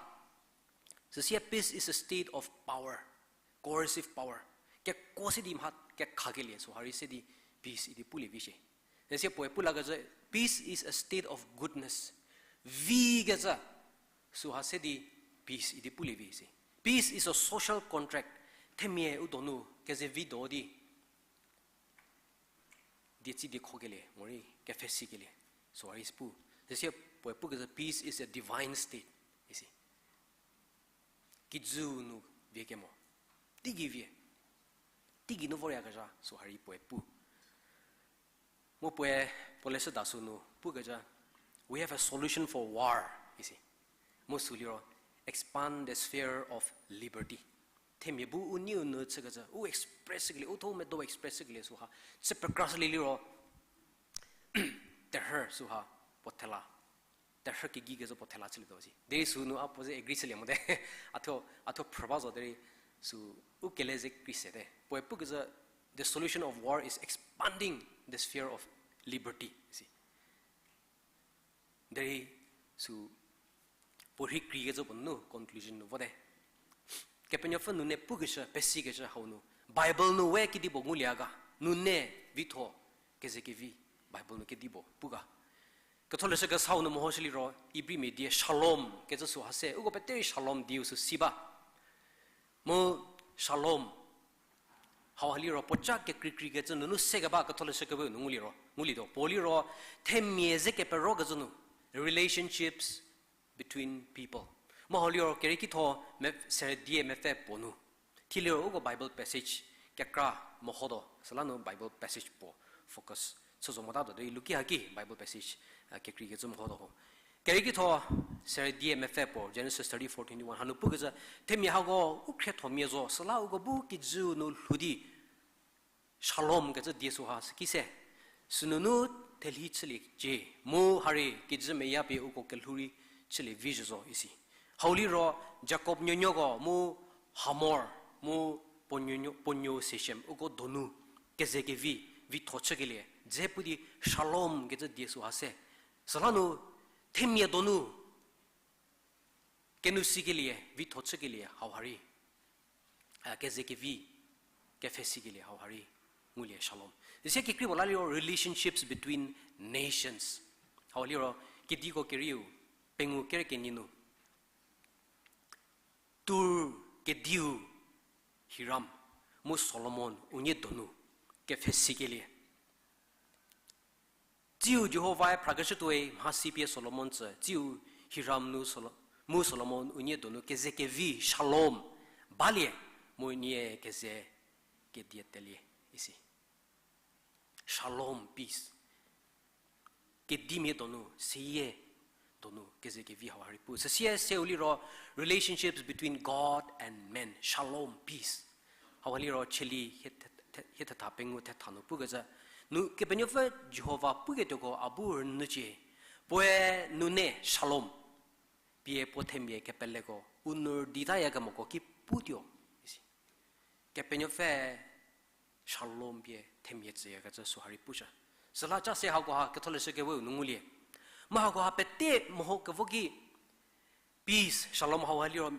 Süsie peace is a state of power, coercive power. Kekuo se di mha kekhakelie süha rei se di peace idi pulie vi shie. Süsie puoe pu lakecü, peace is a state of goodness. Vikecü süha se di peace idi pulie vi si. Peace is a social contract. Themia u donu kezevi do di dietsi diekhokelie morei kepfhesikelie süha rei si pu. Süsie puoe pukecü, peace is a divine state isi. Kijü nu vie kemo, teigei vie, teigei nu voryakezha süha rei puoe pu. Mu puoe, puo leshüda sü nu pukecü, we have a solution for war isi. Mu sü liro, expand the sphere of liberty. Themia bu u niu nu chükecü, u express kelie, u tho medo express kelie süha chü pekrashülie liro, terhü süha puo thela, terhü kegei kezü puo thela chülietuo si. Derei sü nu a puo ze agree chülie mote. A thuo, a thuo phrü ba zo derei sü u kele ze krei sete. Puoe pukecü, the solution of war is expanding the sphere of liberty si. Derei sü puorhi kreikecü puo nunu conclusion nu vote. Kepenuopfü nune pukeshü, pesikeshü hau nu, Bible nu we kedipuo ngulie ga, nune vitho kezekevi, Bible nu kedipuo pu ga. Ketholeshü Kesau nu mehoshü liro, Ibrimia die shalom kecü süha se, uko peterei shalom dieu sü si ba. Mu shalom hauha liro puoca kekreikreikecü nunu sekeba Ketholeshü Keweu nu nguliro, ngulietuo. Puo liro, themia ze keperokecü nu, relationships between people. Mu hau liro keriekitho me-, seredie mepfü puo nu, thie liro uko Bible passage kekra mehotuo, süla nu Bible passage puo focus chü zo motatuo derei luki haki Bible passage, a, kekreikecü mehotuo ho. Keriekitho seredie mepfü puo, Genesis thirty-four twenty-one hanu pukecü, themia hako u khriethomia zo, süla uko bu kijü nu lhou di shalom kecü die süha süki se, sünunu thelhi chüliecie, mu harei kijü meya pie uko kelhou rei chülie vi zhü zo isi. Hau liro Jakob nuonuoko mu Hamor mu puo nuo-, puo nuo Sekem uko donu kezekevi, vitho chükelie dze pu di shalom kecü die süha se. Süla nu themia donu kenou sikelie, vitho chükelie hauha rei, a, kezekevi, kepfhesikelie hauha rei ngulie shalom. Ise kekreipuo la liro relationships between nations. Hau liro kediko kerieu, pengou kere kenie nu, Tur kediu Hiram mu Solomon unie donu kepfhesikelie. Tsiu Jihovae phrakeshütuoi mhasi pie Solomon tsü, tsiu Hiram nu Solo-, mu Solomon unie donu kezekevi shalom balie, mu nie keze kedie telie isi. Shalom, peace. Kedimia donu, seyie donu kezekevi hauha rei pu. Süsie seu liro relationships between God and men. Shalom, peace. Hauha liro cheli hie the-, the-, hie thetha pengou thetha nu pukecü, nu Kepenuopfü Jihova puketuoko a bu rünyücie. Puoe nune shalom pie puo themia kepeleko u nu rüditayakemoko ki putuo isi. Kepenuopfü shalom pie themia tsüyakecü süha rei pushü. Süla ca se hakoha Ketholeshü Keweu nu ngulie. Mu hakoha pete meho kevo ki peace, shalom hauha liro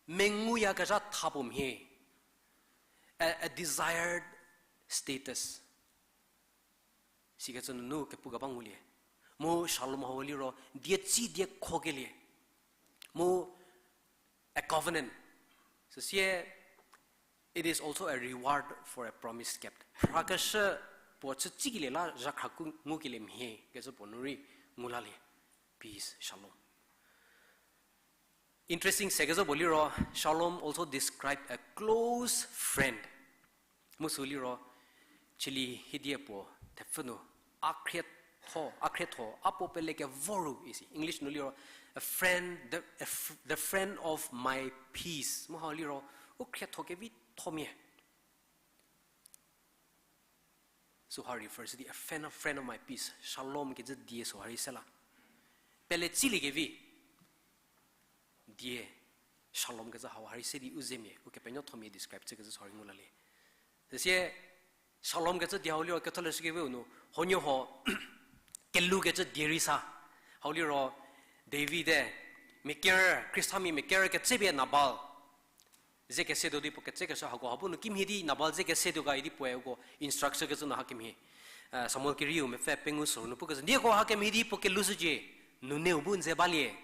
menguyakezha tha puo mhie. A, a desired status. Sikecü nunu kepu keba ngulie. Mu shalom hau liro dietsi diekhokelie. Mu a covenant. Süsie, it is also a reward for a promise kept. Phrakeshü puo chütsikelie la zhakhra ku ngukelie mhie kecü puo nu rei ngu lalie. Peace, shalom. Interesting se kezhü puo liro, shalom also describe a close friend. Mu sü liro, chili hidie puo thepfü nu, a khrietho, a khrietho, a puo pele kevo ru isi. English nu liro, a friend, the, a fr-, the friend of my peace. Mu hau liro, u khrietho kevithomia. Süha refer sidi, a friend of, friend of my peace. Shalom kecü die süha rei se la. Pele tsilie kevi. Die, shalom kecü hau ha rei se di u zemia, Ukepenuopfü thomia describe chükecü süha rei ngu lalie. Süsie, shalom kecü die hau liro ketholeshü keveu nu, huoniehuo, kelou kecü die rei sa. Hau liro, David-e, mia ker, Khristamia mia ker ketsepie Nabal ze kese tuo di puo ketsekeshü hako ha bu nu kimhie di Nabal ze kese tuo ga idi puoe uko instruct chükecü nu hakemhie. Eh, Samuel kerieu mepfü pengou soru nu pukecü, nieko hakemhie di puo keloushücie, nuneu bu n ze balie,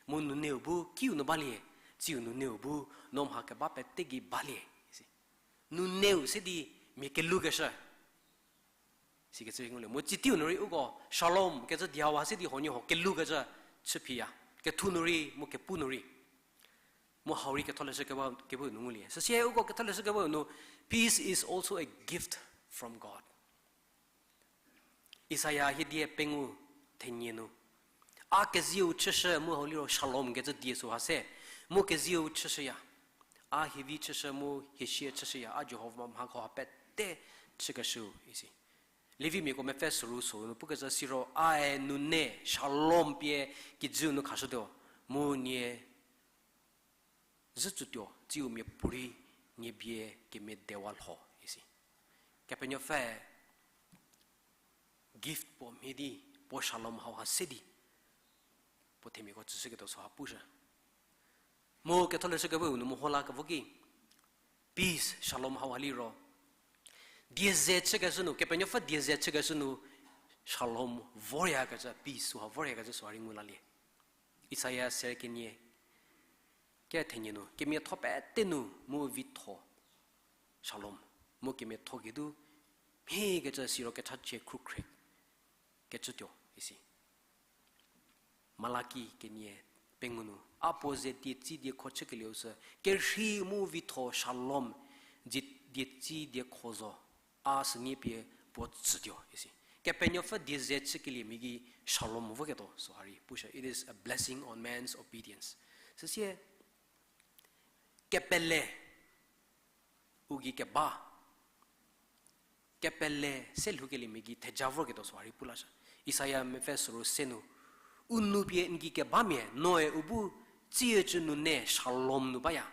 mu nuneu bu kiu nu balie, tsiu nuneu bu no mha keba pete gei balie, isi. Nuneu se di mia keloukeshü. Sikecü rei ngulie. Mu tsitiu nu rei uko shalom kecü die hau ha se di huoniehuo keloukecü chüphiya. Kethu nu rei, mu kepu nu rei. Mu hau rei ketholeshü keba, kebau nu ngulie. Süsie uko ketholeshü kebau nu, peace is also a gift from God. Isaia hiedie pengou thenie nu. A kezieu chüshü mu hau liro shalom kecü die süha se. Mu kezieu chüshüya. A hievi chüshü mu hiesie chüshüya. A Jihova mhako ha pete chükeshüu isi. Levimiako mepfü soru soru nu pukecü siro, ae nune shalom pie kijüu nu khashütuo, mu nie zhütsutuo, tsiu miapuorei nie bie kemiedewa lho isi. Kepenuopfü gift puo mhie di, puo shalom hauha se di, puo themiako tsüshüketuo süha pushü. Mu ketholeshü kebau nu meho la kevo ki, peace, shalom hauha liro, die ze chükeshü nu, Kepenuopfü die ze chükeshü nu, shalom voryakecü, peace süha voryakecü süha rei ngu lalie. Isaia ser kenie, kethenie nu, kemiatho pete nu mu vitho shalom, mu kemiatho geinu mhiekecü siro kechachie khrukhre kecütuo isi. Malaki kenie pengou nu, a puo ze dietsi diekho chükelieu sü, kerhei mu vitho shalom, zi-, dietsi diekho zo, a sünie pie puo tsütuo isi. Kepenuopfü die ze chükeliemia gei shalom voketuo süha rei pushü. It is a blessing on man's obedience. Süsie, kepele u gei keba, kepele se lhoukeliemia gei theja vorketuo süha rei pu lashü. Isaia mepfü soru se nu, u nou pie n gei kebamia, noe u bu tsiecü nune shalom nu baya,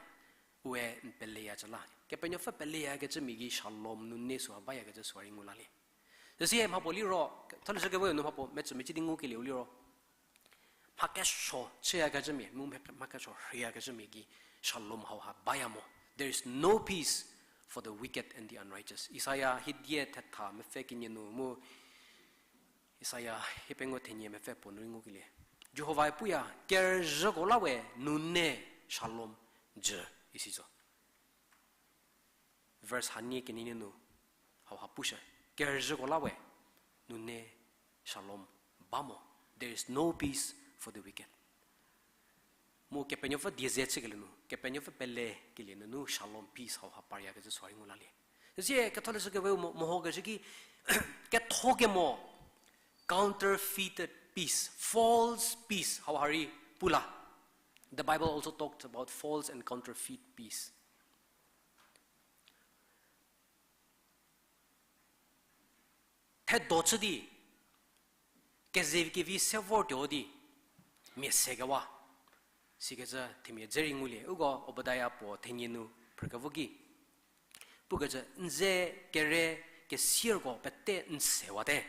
ue n peleyacü la. Kepenuopfü peleyakecümia gei shalom nune süha bayakecü süha rei ngu lalie. Süsie mhapuo liro, ketholeshü kebau nu mhapuo metsümecü di ngukelieu liro, mha kesuo chüyakecümia, mu mha, mha kesuo rhüyakecümia gei shalom hauha baya mo. There is no peace for the wicked and the unrighteous. Isaia hiedie thetha mepfü kenie nu mu Isaia hiepengou thenie mepfü puo nu rei ngukelie. Jihovae puya, kerüzhüko la we nune shalom jü isi zo. Verse hanie kenie nu hauha pushü. Kerüzhüko la we nune shalom ba mo. There is no peace for the wicked. Mu Kepenuopfü die ze chükelie nu, Kepenuopfü pelekelie nunu shalom, peace hauha paryakecü süha rei ngu lalie. Süsie ketholeshü kebau mo, mehokeshü ki, ketho kemo, counterfeited peace, false peace hauha rei pu la. The Bible also talks about false and counterfeit peace. Thedo chü di, kezekevi se vortuo di, mia sekewa. Sikecü themia dze rei ngulie, uko Obadiah puo thenie nu phrükevo ki, pukecü n ze kere kesierko pete n sewate.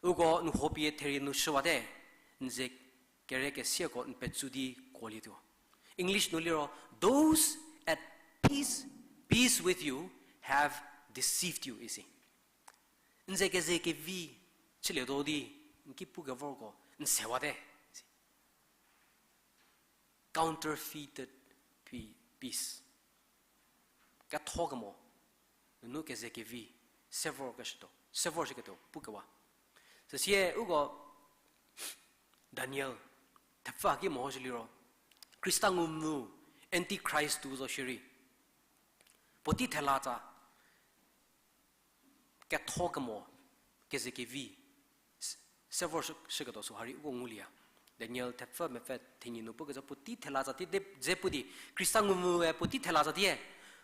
Uko n huopie therie nu shüwate, n ze kere kesierko n petsu di kuolietuo. English nu liro, those at peace, peace with you have deceived you isi. N ze kezekevi chülietuo di, n ki pukevorko n sewate. Counterfeited pe-, peace. Ketho kemo, nunu kezekevi, se vorshüketuo, se vorshüketuo pukewa. Süsie uko Daniel thepfü ki mehoshü liro, Khrista ngumvü, Antichrist tuo zo shierei, puotei thela tsa, Ketho kemo, kezekevi, s-, se vor shü-, shüketuo süha rei uko ngulieya. Daniel thepfü mepfü thenyi nu pukecü puotei thela tsatie de dze pu di, Khrista ngumvüe puotei thela tsatie,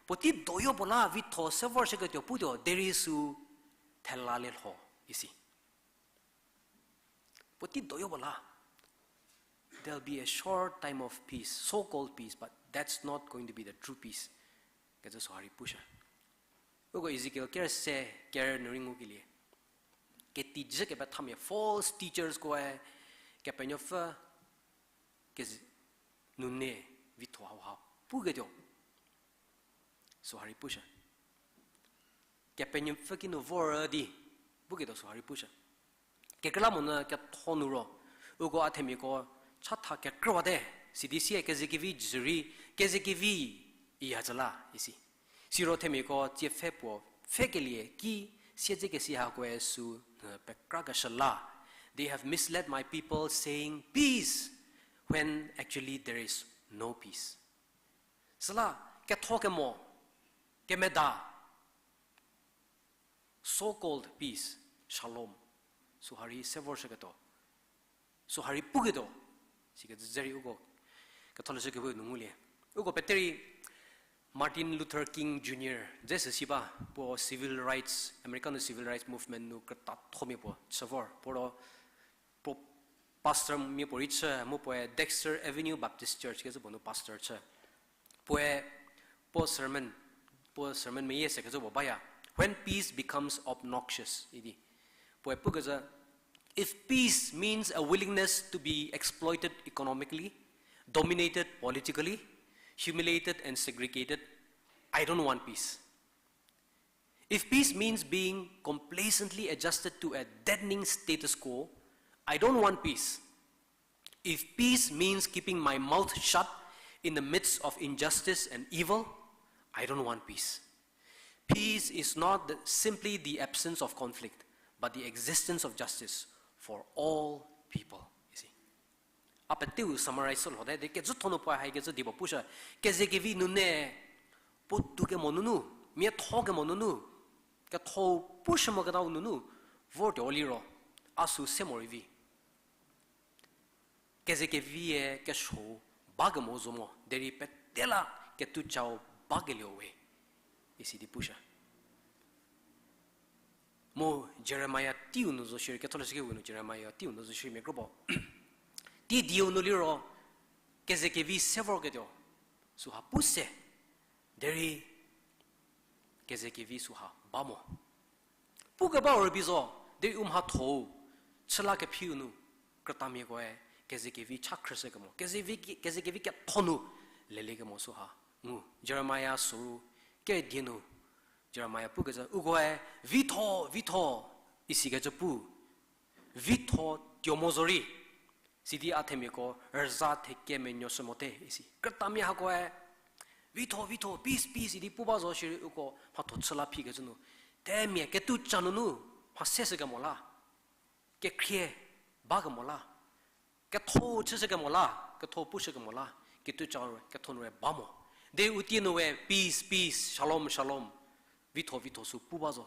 puotei doyo puo la vitho se vor shüketuo putuo, derei sü thela lielho isi. Puotei doyo puo la, there'll be a short time of peace, so-called peace, but that's not going to be the true peace. Kecü süha rei pushü. Uko Ezekiel ker se, ker nu rei ngukelie, ketijü kepethamia, false teachers koe, Kepenuopfü kezi-, nune vitho hauha puketuo süha rei pushü. Kepenuopfü kinu vor di puketuo süha rei pushü. Kekreilamonyü ketho nu ro, uko a themiako chatha kekrüwate, sidi sie kezekevi jü rei, kezekevi iya zhü la isi. Siro themiako tsie pfhe puo pfhekelie ki siedzekesi hakoe sü nhü pekrakeshü la. They have misled my people saying peace when actually there is no peace. Süla ketho kemo, kemeda, so-called peace, shalom, süha rei se vorshüketuo, süha rei puketuo, sikecü dze rei uko Ketholeshü Kehou nu ngulie. Uko peterei Martin Luther King Junior dze sü si ba, puo civil rights, America nu civil rights movement nu krütathomia puo chü vor. Puo ro, puo pastor mia puorei chü, mu puoe Dexter Avenue Baptist Church kecü puo nu pastor chü. Puoe, puo sermon, puo sermon meyie sekecü puo baya, When Peace Becomes Obnoxious idi. Puoe pukecü, If peace means a willingness to be exploited economically, dominated politically, humiliated and segregated, I don't want peace. If peace means being complacently adjusted to a deadening status quo, I don't want peace. If peace means keeping my mouth shut in the midst of injustice and evil, I don't want peace. Peace is not the, simply the absence of conflict, but the existence of justice for all people. You see? A peteu summarize lhote, de kecütho nu puoe haikecü dipuo pushü, kezekevi nune, puotou kemo nunu, miatho kemo nunu, ketho pushü moketau nunu, vortuo liro, a sü se morei vi. Kezekevie kesuo ba kemo zo mo, derei pete la ketucau bakelieu we, isi di pushü. Mu Jeremia teiu nu zo shierei, Ketholeshü Kehou nu Jeremia teiu nu zo shierei mia kro puo, tei dieu nu liro, kezekevi se vorketuo, süha pu se, derei kezekevi süha ba mo. Pukebau rübei zo, derei u mhathou, chüla kephiu nu, krütamiakoe, kezekevi cha khrüshükemo, kezevi, kezekevi ketho nu, leliekemo süha ngu. Jeremia soru, kedie nu, Jeremia pukecü, ukoe, vitho, vitho, isikecü pu, vitho tuo mo zorei, sidi a themiako rüza theke menuoshü mote isi. Krütamia hakoe, vitho, vitho, peace, peace, idi pu ba zo shierei uko mhatho chüla phikecü nu, themia ketuca nunu, mha seshükemo la, kekhrie bakemo la, ketho chüshükemo la, ketho pushükemo la, ketuca ketho nu rei ba mo. Derei u tie nu we, peace, peace, shalom, shalom, vitho, vitho sü pu ba zo.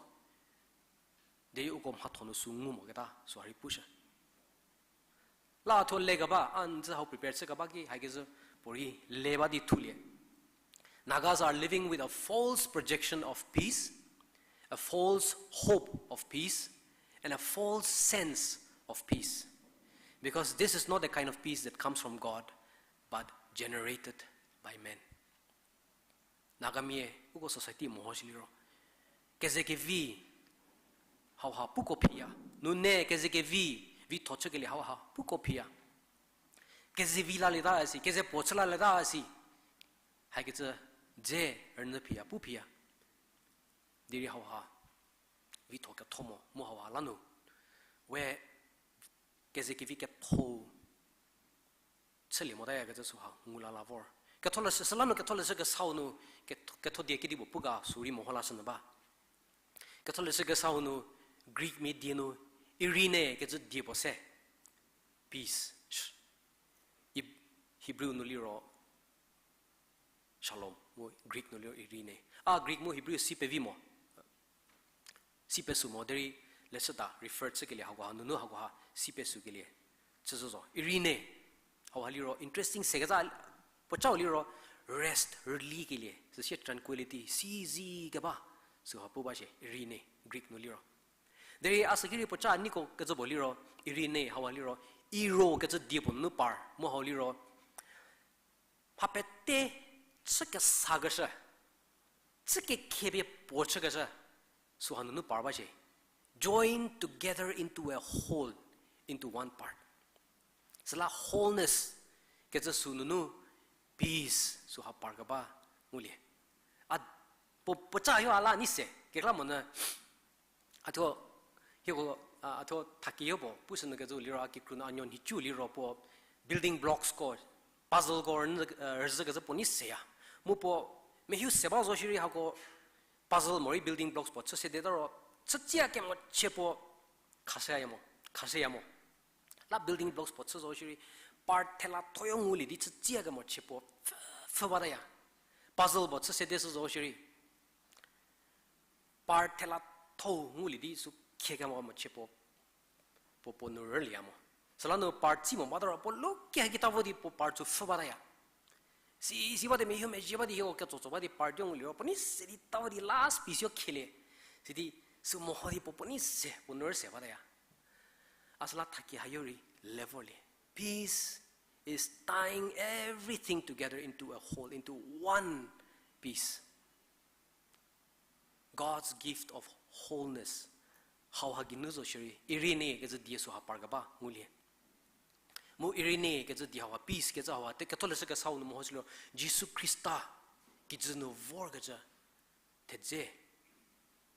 Derei uko mhatho nu sü ngu moketa süha rei pushü. La thuo lekeba, a n zü hau prepare chükeba ki, haikecü puorei le ba di thulie. Nagas are living with a false projection of peace, a false hope of peace, and a false sense of peace. Because this is not the kind of peace that comes from God, but generated by men. Nagamia, uko society mehoshü liro, kezekevi hauha puko phiya. Nune kezekevi vitho chükelie hauha puko phiya. Kezevi lalieta si, keze puo chü lalieta si. Haikecü dze rünyü phiya, pu phiya. Derei hauha vitho ketho mo, mu hauha la nu we kezekevi ketho chülie motayakecü süha ngu la la vor. Ketholeshü, süla nu Ketholeshü Kesau nu, ketho, ketho die kedipuo pu ga sü rei meho lashünyü ba. Ketholeshü Kesau nu, Greek mia die nu, eirene kecü die puo se, peace. Sh-, Ib-, Hebrew nu liro, shalom, mu Greek nu liro eirene. A Greek mu Hebrew si pevi mo. si pesü mo derei, leshüda refer chükelie hakoha nunu hakoha si pesükelie chüzhü zo. Irene, hauha liro interesting sekeza, puocau liro rest, rülikelie, süsie tranquility, sizi keba, süha pu ba shie, irene, Greek nu liro. Derei a sükirei puoca a neiko kecü puo liro, irene hauha liro, iro kecü die puo nunu par mu hau liro, mha pete chü kesakeshü, chü kekhie pie puo chükeshü, süha nunu par ba shie. Joined together into a whole, into one part. Süla wholeness kecü sü nunu peace süha par keba ngulie. A, puo, puoca hio a la nei se, kekreilamonyü, a thuo, hieko, a, a thuo thakie hio puo pushünyü kecü liro a kikru nu a nuo nhicu liro puo building blocksko, puzzleko rünyü, e, rüzhü kecü puo nei seya. Mu puo mehiu se ba zo shierei hako puzzle morei building blocks puo chü sedeta ro, chütsiakemo chie puo khashüya mo, khashüya mo. La building blocks puo chü zo shierei, part thela thoyo ngulie di chütsiakemo chie puo pfü, pfhü bataya. Puzzle puo chü sede shü zo shierei, part thela tho ngulie di sü khiekemo mo chie puo, puo, puo nu rülieya mo. Süla nu part tsi mo bata ro puo lukia kita vo di puo part sü pfhü bataya. Si, si ba di mehiu mezhie ba di hieko ketsotso ba di part dio ngulie ro puo nei se di ta vo di last piece yo khielie. Sidi sü meho di puo, puo nei se, puo nu rüse bataya. A süla thakie hayo rei level lie. Peace is tying everything together into a whole, into one piece. God's gift of wholeness. Hauha geinu zo shierei, irene kecü die süha par keba ngulie. Mu irene kecü die hauha, peace kecü hauha te ketholeshü kesau nu meho shü liro, Jisu Khrista kijü nu vorkecü thedze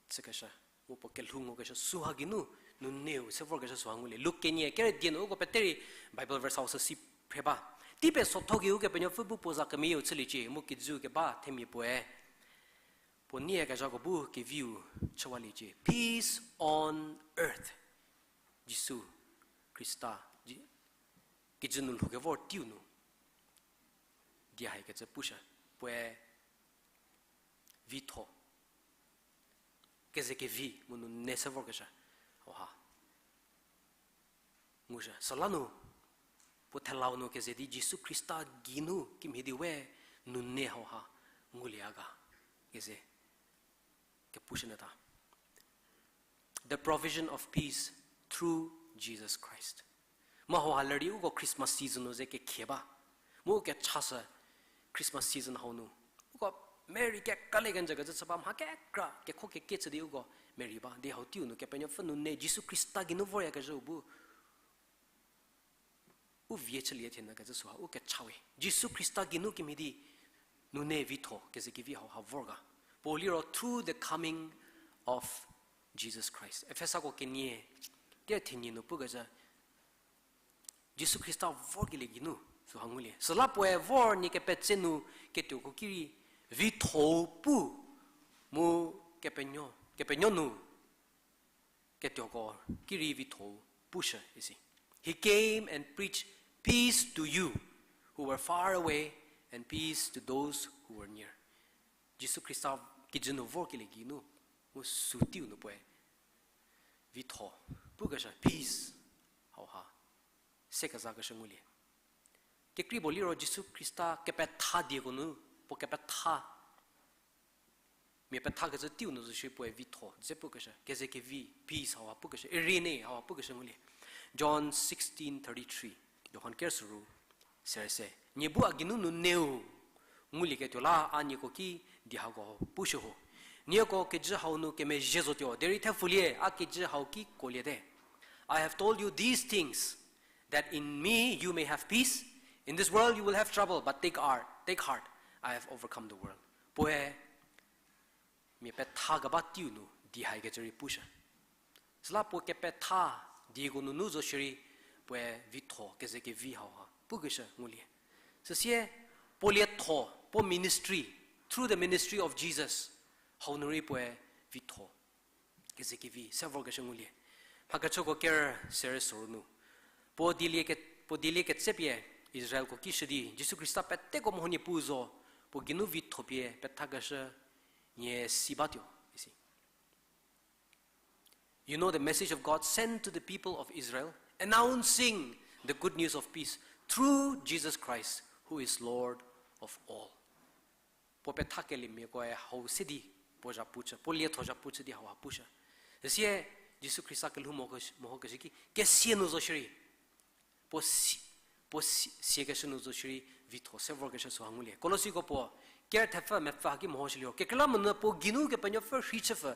chükeshü, mu puo kelhou ngukeshü süha geinu, nuneu se vorkeshü süha ngulie. Luk kenie kere die nu uko peterei Bible verse hau sü si phre ba. Tei pesotho ki Ukepenuopfü bu puo za kemeyieu chüliecie, mu kijü keba themia puoe puo niekezhako bu keviu chüwaliecie. Peace on earth. Jisu Khrista, Ji-, kijü nu lhoukevor teiu nu die haikecü pushü, puoe vitho, kezekevi mu nune se vorkeshü hauha ngushü. Süla nu, puo thelau nu keze di Jisu Khrista geinu kimhie di we nune hauha ngulie a ga keze kepushünyü ta. The provision of peace through Jesus Christ. Mu hauha lerei uko Christmas season nu ze kekhie ba. Mu kechashü Christmas season hau nu uko merei kekale kenjü kecü chü ba, mha kekra kekho keke chü di uko merei ba. Di hau teiu nu Kepenuopfü nune Jisu Khrista geinu voryakezhüu bu u vie chülie thienyü kecü süha u kecha we. Jisu Khrista geinu kimhie di nune vitho kezekevi hauha vor ga. Puo liro through the coming of Jesus Christ. Efesako kenie, kere thenie nu pukecü, Jisu Khrista vorkelie geinu süha ngulie. Süla puoe vor nie kepetse nu ketuoko ki rei vitho pu mu Kepenuo, Kepenuo nu ketuoko ki rei vitho pushü isi. He came and preached peace to you who were far away and peace to those who were near. Jisu Khrista kijü nu vorkelie geinu, mu sü teiu nu puoe vitho pukeshü, peace hauha se kezakeshü ngulie. Kekrei puo liro Jisu Khrista kepetha dieko nu, puo kepetha, mia pethakecü teiu nu zo shierei puoe vitho dze pukeshü, kezekevi, peace hauha pukeshü, irene hauha pukeshü ngulie. John sixteen thirty-three, Johan ker süru, ser se, nie bu a geinu nuneu ngulieketuo la a nieko ki di hako pushü ho. Nieko kijü hau nu kemezhie zotuo, derei thepfulie a kijü hau ki kuoliete. I have told you these things, that in me you may have peace. In this world you will have trouble, but take heart, take heart, I have overcome the world. Puoe mia petha keba teiu nu di haikecü rei pushü. Süla puo kepetha dieko nunu zo shierei puoe vitho kezekevi hauha pukeshü ngulie. Süsie puo lietho, puo ministry, through the ministry of Jesus, hau nu rei puoe vitho kezekevi se vorkeshü ngulie. Mhakechüko ker ser süru nu, puo dielie ke, puo dielie ketsepie Israelko ki shü di Jisu Khrista peteko mhonie pu zo, puo geinu vitho pie pethakeshü nie si batuo isi. You know the message of God sent to the people of Israel, announcing the good news of peace through Jesus Christ, who is Lord of all. Puo pethakeliemiakoe hau se di, puo zhapu chü, puo lietho zhapu chü di hauha pushü. Üsie, Jisu Khrista kelhou mo-, mehokeshü ki, kesia nu zo shierei. Puo si-, puo si-, siakeshü nu zo shierei vitho se vorkeshü süha ngulie. Kolosiko puo, ker thepfü mepfü haki mehoshü liro. Kekreilamonyü puo geinu Kepenuopfü rhei chüpfü,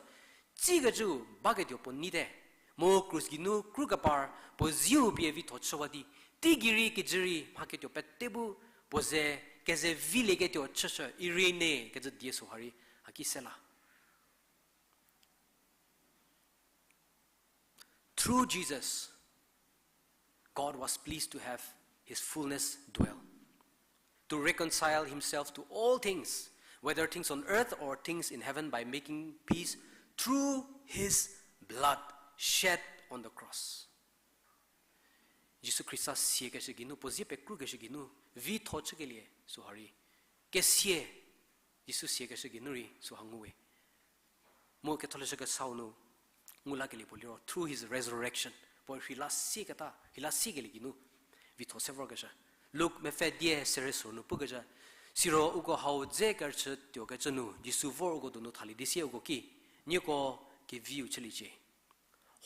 tsikecü baketuo puo neite. Mu krus geinu kru kepar, puo zieu pie vitho chüwa di. Teigei rei kijü rei mhaketuo pete bu, puo ze, keze vilieketuo chüshü, Irene, kecü die süha rei, haki se la. Through Jesus, God was pleased to have his fullness dwell, to reconcile himself to all things, whether things on earth or things in heaven, by making peace through his blood shed on the cross. Jisu Khrista siakeshü geinu, puo zie pekrukeshü geinu, vitho chükelie süha rei. Kesia, Jisu siakeshü geinu rei süha nguwe. Mu ketholeshü kesau nu, ngu lakelie puo liro, through his resurrection, puo rheila sieketa, rheila siekelie geinu, vitho se vorkeshü. Luk mepfü die serie sü nu pukecü, siro uko hau dze kerüchü tuokecü nu, Jisu vor uko donu thalie di sie uko ki, nieko keviu chüliecie.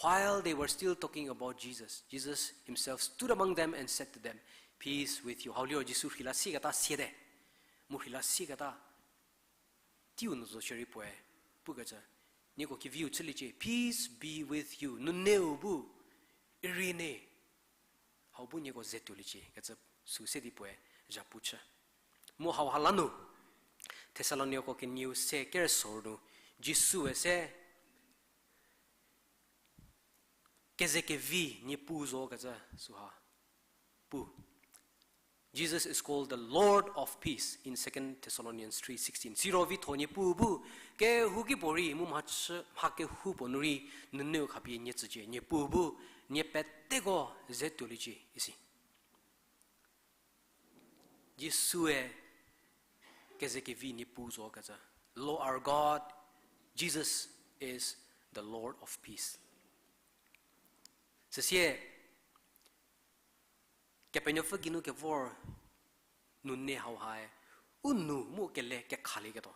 While they were still talking about Jesus, Jesus himself stood among them and said to them, Peace with you. Hau liro Jisu rheila sieketa siete. Mu rheila sieketa teiu nu zo shierei puoe pukecü, nieko keviu chüliecie, peace be with you. Nuneu bu, Irene, hau bu nieko ze tuoliecie, kecü sü se di puoe zhapu chü. Mu hauha la nu, Thessaloniako kenieu se kerüsor nu, Jisue se, kezekevi Niepuu zo kecü süha pu. Jesus is called the Lord of peace in Second Thessalonians three sixteen. Siro vitho Niepuu bu, kehouki puorei mu mhachü, mha kehoupuo nu rei nuneu khapie nie tsücie, Niepuu bu, nie peteko ze tuoliecie, isi. Jisue kezekevi Niepuu zo kecü. Lo-, our God, Jesus is the Lord of peace. Süsie, Kepenuopfü geinu kevor nune hauhae, u nu mu kele kekhalieketuo,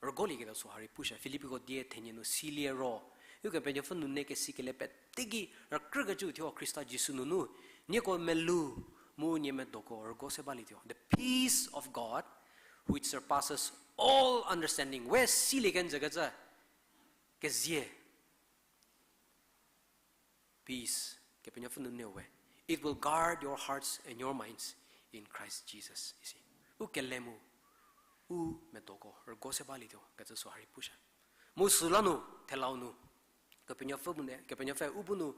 rügolieketuo süha rei pushü. Filipiko die thenie nu silie ro, Ukepenuopfü nune kesi kele peteki rükrükecü thuo Khrista Jisu nunu, nieko melou mu nie medoko rügo se balietuo. The peace of God, which surpasses all understanding, we silie kenjükecü kezie. Peace, Kepenuopfü nune we. It will guard your hearts and your minds in Christ Jesus, isi. U kele mu, u medoko rügo se balietuo kecü süha rei pushü. Mu süla nu, thelau nu, Kepenuopfü bu ne, Kepenuopfü u bu nu,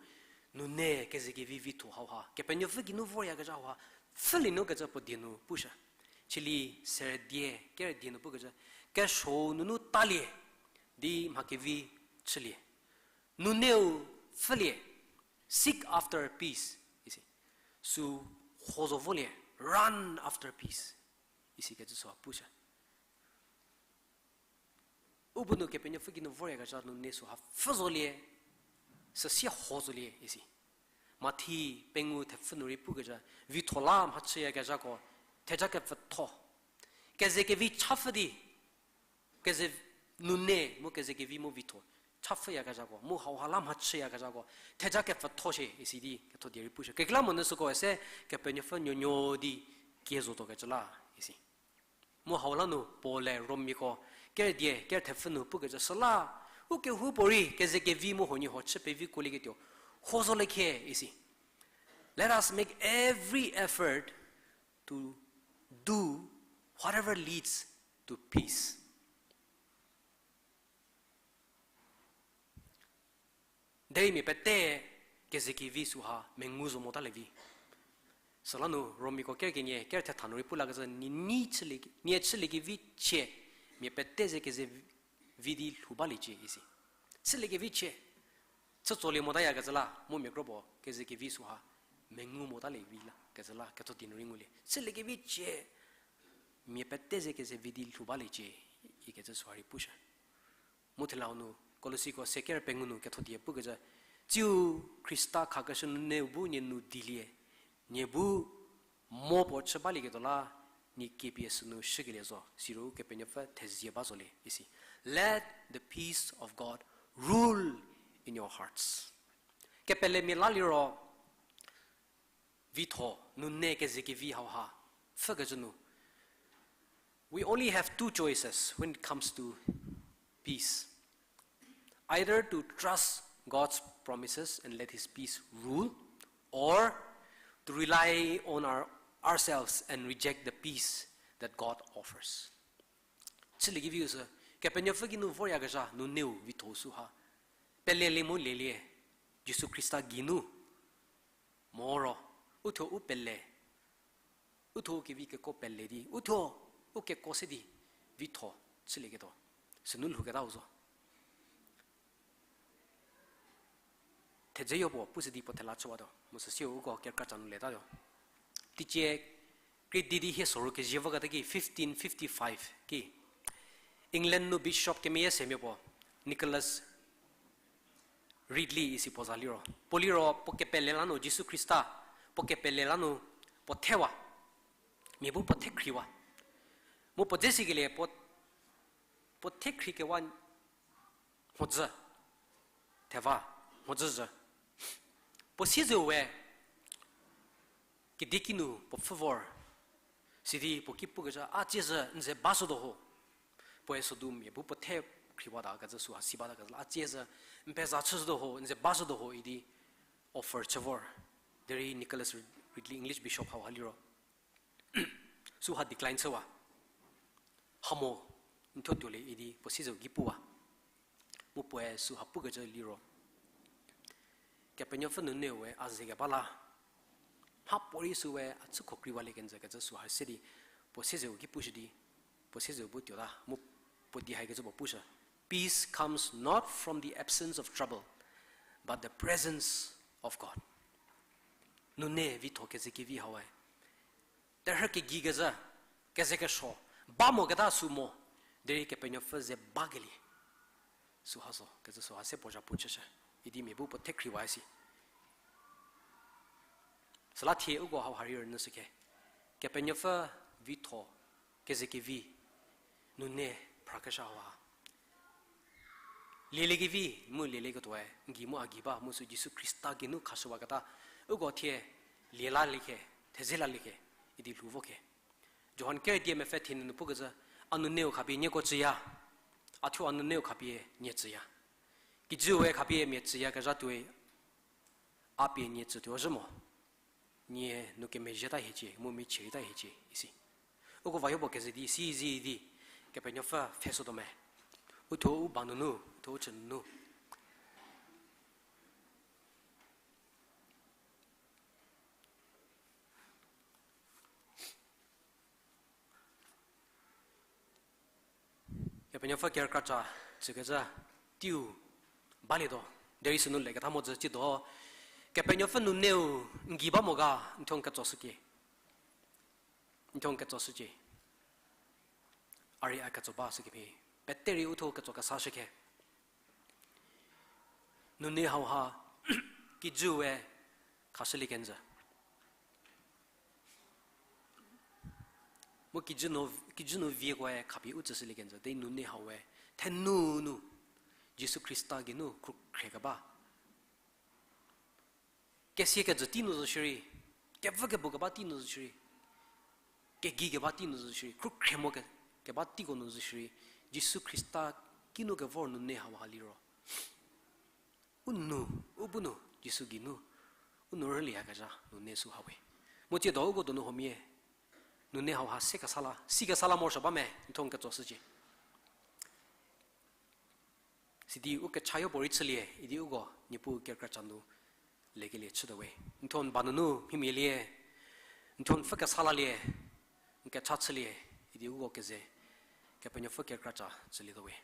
nune kezekevi vitho hauha, Kepenuopfü geinu voryakezha hauha, pfhülie nu kecü puo die nu pushü. Chülie serie die, kerü die nu pukecü, kesuo nunu talie, di mha kevi chülie. Nuneu pfhülie, seek after peace, isi. Sü ho zo volie, run after peace, isi kecü süha pushü. U bu nu Kepenuopfü geinu voryakezha nune süha pfhü zolie, süsie ho zolie, isi. Mathi pengou thepfü nu rei pukecü, vitho la mhachüyakezhako, theja kepfütho. Kezekevi chapfü di, keze nune mu kezekevi mu vitho chapfhüyakezhako, mu hauha la mhachüyakezhako, theja kepfütho shie, isi di ketho die rei pushü. Kekreilamonyü süko se Kepenuopfü nuonuo di kie zotuokecü la, isi. Mu hau la nu Paul-e Romiako kerü die, kerü thepfü nu pukecü süla, u kehoupuorei kezekevi mu huoniehuo chü pevikolieketuo, ho zolie khie, isi. Let us make every effort to do whatever leads to peace. Derei mia pete kezekevi süha mengu zo motalie vi. Süla nu Romiako kerü kenie, kerü thetha nu rei pulakecü, nie, nie chüliekevi chie, mia pete ze kezevi di lhou baliecie, isi. Chüliekevi chie, chütsolie motayakecü la, mu mia kropuo kezekevi süha mengu motalie vi la kecü la ketho die nu rei ngulie. Chüliekevi chie, mia pete ze kezevi di lhou baliecie, ikecü süha rei pushü. Mu thelau nu, Kolosiko se ker pengou nu ketho die pukecü, tsiu Khrista khakeshü nuneu bu nie nu dilie, nie bu mo puo chü balieketuo la, nie kiepie sünu shükelie zo, siro Ukepenuopfü thezie ba zolie isi. Let the peace of God rule in your hearts. Kepelemia la liro, vitho, nune kezekevi hauha pfhükecü nu, we only have two choices when it comes to peace. Either to trust God's promises and let His peace rule, or to rely on our, ourselves and reject the peace that God offers. Chüliekeviu sü, Kepenuopfü geinu voryakezha nuneu vitho süha pelelie mu lielie, Jisu Khrista geinu moro, uthuo u pele, uthuo u kevi keko pele di, uthuo u keko se di vitho chülieketuo, sünu lhouketau zo. Thedzeyo puo pushü di puo thela chüwatuo, mu süsie uko kerükra ca nu letatuo. Teicie krie di di hie soru kezie voketa ki fifteen fifty-five ki, England nu bishop kemeyie semia puo, Nicholas Ridley isi puo za liro, puo liro puo kepele la nu Jisu Khrista, puo kepele la nu puo thewa, mia bu puo thekhriwa. Mu puo dze sikelie puo, puo thekhri kewa mhodzü, theva, mhodzü zhü. Puo siezeu we, kedieki nu puo pfhü vor, sidi puo ki pukecü, a tsiezhü n ze bashütuo ho. Puoe südu mia bu puo thekhriwata kecü süha si bata kecü la, a tsiezhü n peza chüshütuo ho, n ze bashütuo ho idi offer chü vor. Derei Nicholas Ridley, English bishop hauha liro, süha decline chüwa. Hamo, n thuo tuolie idi puo siezeu ki puwa. Mu puoe süha pukecü liro, Kepenuopfü nuneu we a ze keba la, mhapuorei sü we a chükho kreiwalie kenjü kecü süha se di, puo siezeu ki pushü di, puo siezeu bu tuota, mu puo di haikecü puo pushü. Peace comes not from the absence of trouble, but the presence of God. Nune vitho kezekevi hawe, terhü kegei kezhü, kezekesuo, ba moketa sü mo, derei Kepenuopfü ze bakelie süha zo kecü süha se puo zhapu chüshü, idi mia bu puo thekhriwa si. Süla thie uko hauha rei rünyüshükhe, Kepenuopfü vitho kezekevi, nune phrakeshü hauha lieliekevi mu lielieketuoe n gei mu a gei ba mu sü Jisu Khrista geinu khashüwaketa, uko thie lie laliekhie, theze laliekhie, idi lhou vokhe. Johan ker die mepfü thenie nu pukecü, a nuneu khapie nieko tsüya, a thuo a nuneu khapie nie tsüya. Kijüu we khapie mia tsüyakezha tuoi, a pie nie tsütuo zhü mo. Nie nu kemezhieta hiecie mu michierei ta hiecie isi. Uko vayo puo keze di si zi di, Kepenuopfü pfhe sütuo me. Uthuo u ba nunu, uthuo u chü nunu. Kepenuopfü kerükra ca tsükecü teiu balietuo. Derei sünu leketa mhodzü ciedo, Kepenuopfü nuneu n gei ba mo ga n thuo n ketsoshücie. N thuo n ketsoshücie. A rei a ketso ba shükemhie, peterei uthuo ketso kesashükhe. Nune hauha kijüu we khashülie kenjü. Mu kijü nu, kijü nu viekoe khapie u tsüshülie kenjü. Derei nune hau we thenunu Jisu Khrista geinu khrukhrie keba, kesia kejü tei nu zo shierei, kevü kebu keba tei nu zo shierei, kegei keba tei nu zo shierei, khrukhrie mo ke, keba teiko nu zo shierei, Jisu Khrista kinu kevor nune hauha liro, u nu, u bu nu Jisu geinu u nu rülieyakezha nune süha we. Mu tsiedo uko donu huomia nune hauha se kesa la, si kesa la morosuo ba me, n thuo n ketsoshücie. Sidi u kechayo puorei chülie idi uko Niepuu kerükra ca nu lekelie chütuo we. N thuo n ba nunu mhimhielie, n thuo n pfü kesa lalie, n kecha chülie idi uko keze Kepenuopfü kerükra ca tsülietuo we.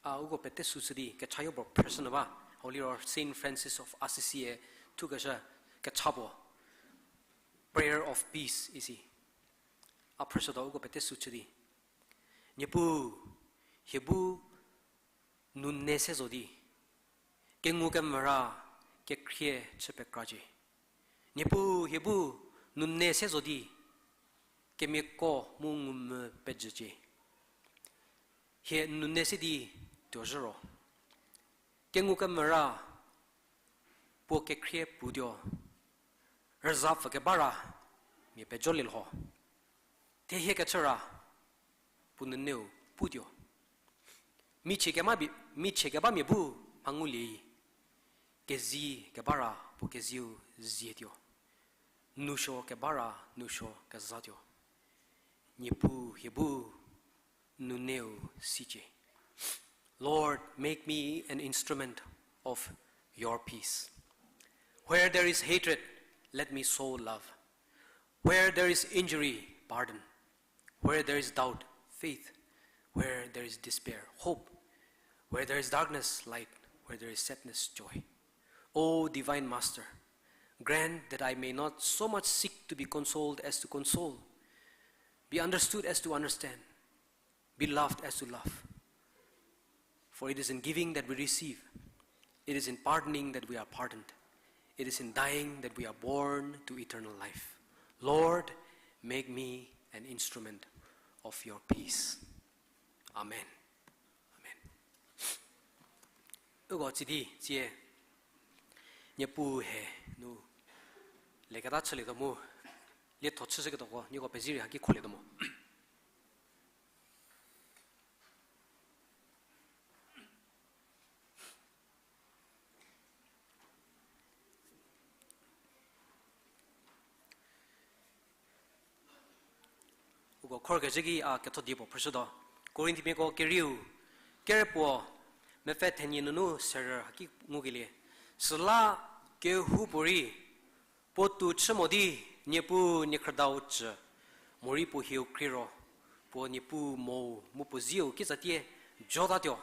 A uko pete sü chü di kecha yopuo phrüshü nyü ba. Hau liro Saint Francis of Assisi-e thukeshü kecha puo, Prayer of Peace isi. A phrüshütuo uko pete sü chü di. Niepuu, hie bu nune se zo di, kengukemvü ra kekhrie chü pekracie. Niepuu, hie bu nune se zo di, kemiako mu ngumvü pejücie. Hie nune se di tuozhü ro, kengukemvü ra puo kekhrie putuo, rüzapfü keba ra mia pejolie lho. Thehie kechü ra puo nuneu putuo. Michie kema bi-, michie kebamia bu mha ngulie, kezi keba ra puo kezieu zietuo. Nousuo keba ra nousuo kezhatuo. Niepuu, hie bu nuneu sicie. Lord, make me an instrument of your peace. Where there is hatred, let me sow love. Where there is injury, pardon. Where there is doubt, faith. Where there is despair, hope. Where there is darkness, light. Where there is sadness, joy. O divine Master, grant that I may not so much seek to be consoled as to console, be understood as to understand, be loved as to love. For it is in giving that we receive, it is in pardoning that we are pardoned, it is in dying that we are born to eternal life. Lord, make me an instrument of your peace. Amen. Amen. Uko tsidi tsie, Niepuu hie nu leketa chülietuo mu, lietho chüshüketuoko nieko pezie rei haki kholietuo mo. Uko khorkezhü ki a ketho die puo phrüshütuo. Korinthmiako kerieu, kerepuo, mepfü thenie nunu serü haki ngukelie. Süla kehoupuorei, puo tou chü mo di, Niepuu niekhrüdau cü, morei puo hieu krie ro, puo Niepuu mo mu puo zieu kitsatie jotatuo.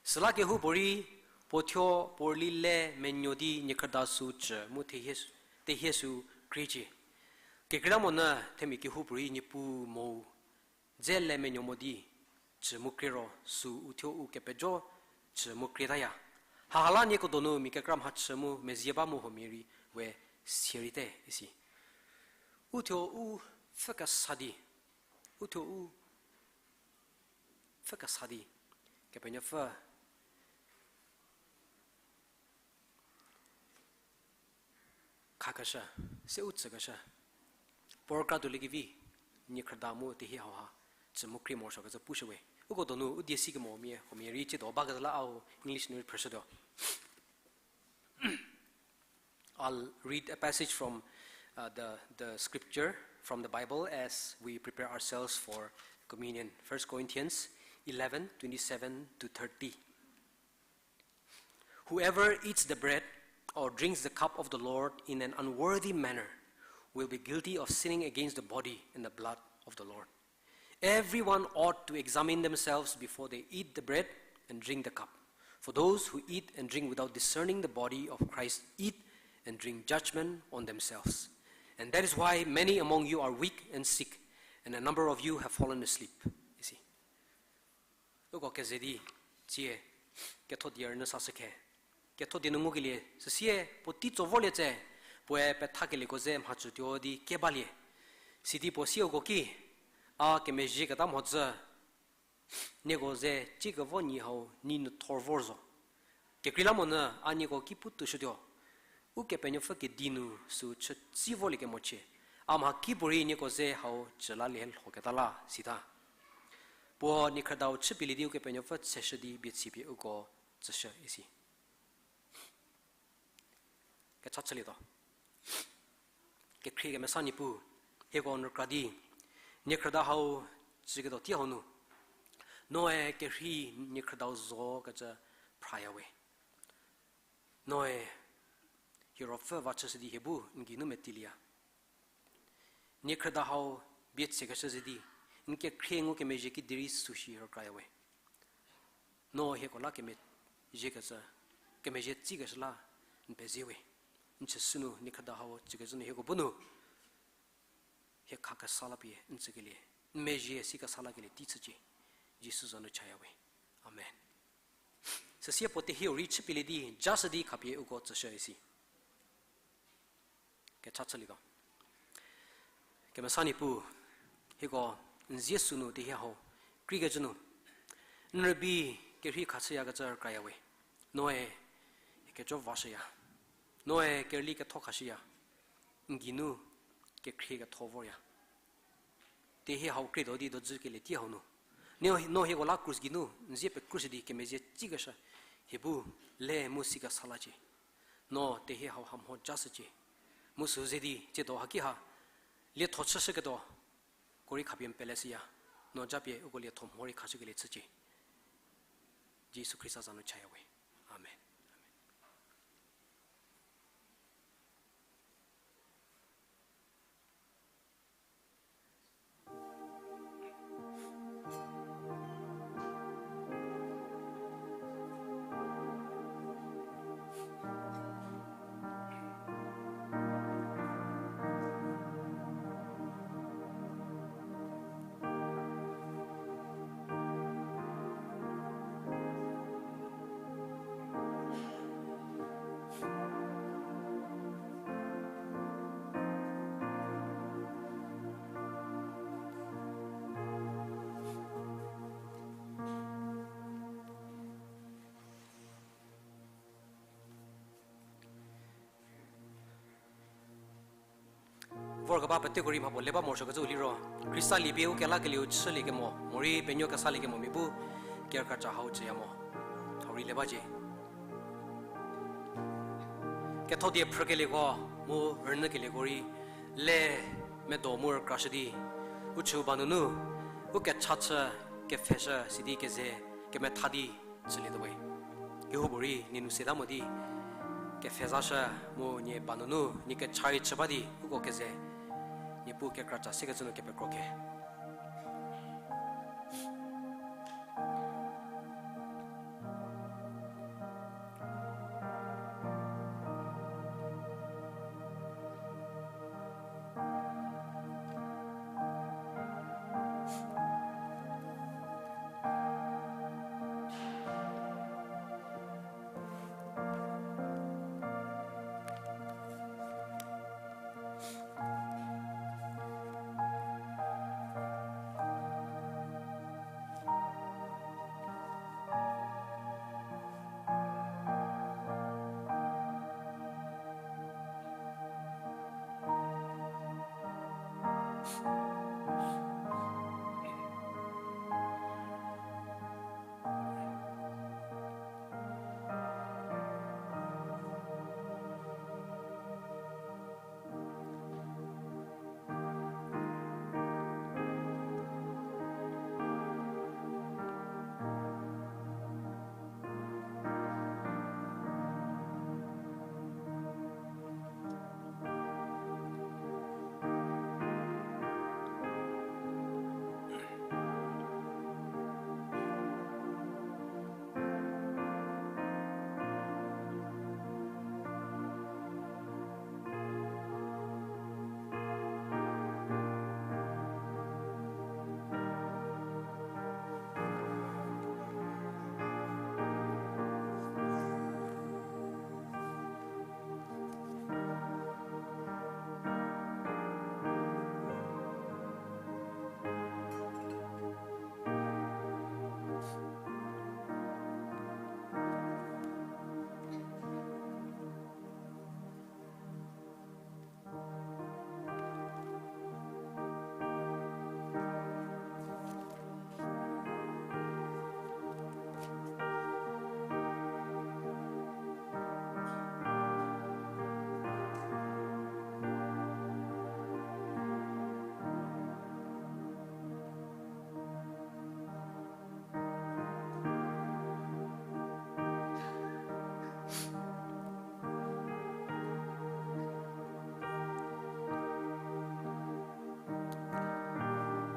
Süla kehoupuorei, puo thuo puo rüli le menuo di niekhrüda sü cü mu tehie sü, tehie sü kriecie. Kekreilamonyü themia kehoupuorei Niepuu mo dze le menuo mo di cü mu krie ro, sü uthuo u kepejo cü mu krietaya. Haha la nieko donu mia kekra mhachü mu mezie ba mu huomia rei we sierite isi. Uthuo u pfhükesa di, uthuo u pfhükesa di, Kepenuopfü khakeshü, se u tsükeshü, puo rükra tuoliekevi, niekhrüda mu tehie hauha cü mu krie morosuokecü pushüwe. Uko donu u die si kemomia, huomia rei tsiedo bakecü la au English nu rei phrüshütuo. I'll read a passage from, uh, the, the scripture from the Bible as we prepare ourselves for communion. First Corinthians eleven, twenty-seven to thirty. Whoever eats the bread or drinks the cup of the Lord in an unworthy manner will be guilty of sinning against the body and the blood of the Lord. Everyone ought to examine themselves before they eat the bread and drink the cup. For those who eat and drink without discerning the body of Christ eat and drink judgment on themselves. And that is why many among you are weak and sick, and a number of you have fallen asleep. Isi. Uko keze di, tsie, ketho die rünyü sashü khe. Ketho die nu ngukelie, süsie, puotei tso vorlie tse, puoe pethakelieko ze mhacütuo di kebalie. Sidi puo sieuko ki, a kemezhieketa mhodzü, nieko ze ciekevo nyi hau nyi nu thor vor zo. Kekreilamonyü a nieko ki pu toushütuo. Ukepenuopfü kedi nu sü chütsi vorlie kemochie. A mhakipuorei nieko ze hau cü lalie lhoketa la, sita. Puo niekhrüdau chüpielie di Ukepenuopfü tseshü di bie chipie uko tsüshü isi. Kecha chülietuo. Kekhrie kemesa Niepuu, hieko n rükra di, niekhrüda hau cüketuo tei hau nu, noe kerhei niekhrüdau zo kecü phraya we. Noe hie ruopfü va chüshü di hie bu n geinu metilieya. Niekhrüda hau bie tsekeshü ze di, n kekhrie ngukemezhie kiderei süshi rükraya we. No hieko la kemezhiekecü, kemezhie tsikeshü la n pezie we. N chüshü nu, niekhrüda hau tsükecü nu hieko bu nu hie kha kesa lapi n tsükelie, n mezhie si kesa lakelie tei chücie. Jisu za nu chaya we. Amen. Süsie puo tehie u rei chüpielie di, jashü di khapie uko tsüshü isi. Kecha chülietuo. Kemesa Niepuu, hieko n zie sünu tehie hau kreikecü nu, n rübei kerhei khashüyakecü rükraya we. Noe kejo vashüya. Noe kerüli ketho khashüya. N geinu kekhrie ketho vorya. Tehie hau krie do di dojükelie tei hau nu, no hieko la krus geinu n zie pekrushü di kemezhie tsikeshü hie bu le mu si kesa lacie. No tehie hau ha mho jashücie. Mu sü ze di tsiedo haki ha lietho chüshüketuoko rei khapie n peleshüya. No japie uko lietho mho rei khashükelie chücie. Jisu Khrista za nu chaya we. Amen. Vorkeba peteko rei mhapuo le ba morosuokecü liro, Khrista liepie ukelakelieu chüliekemo morei penuo kesaliekemo mia bu kerükra ca hau chüya mo. Hau rei le bacie. Ketho die phrükelieko mu rünyükelieko rei le medo mu rükrashü di, u chüu ba nunu u kecha chü, kepfheshü sidi keze kemetha di chülietuo we. Kehoupuorei nie nu seta mo di kepfhezashü mu nie ba nunu nie kecha rei chü ba di uko keze Niepuu kekra ca sekecü nu kepekro ke.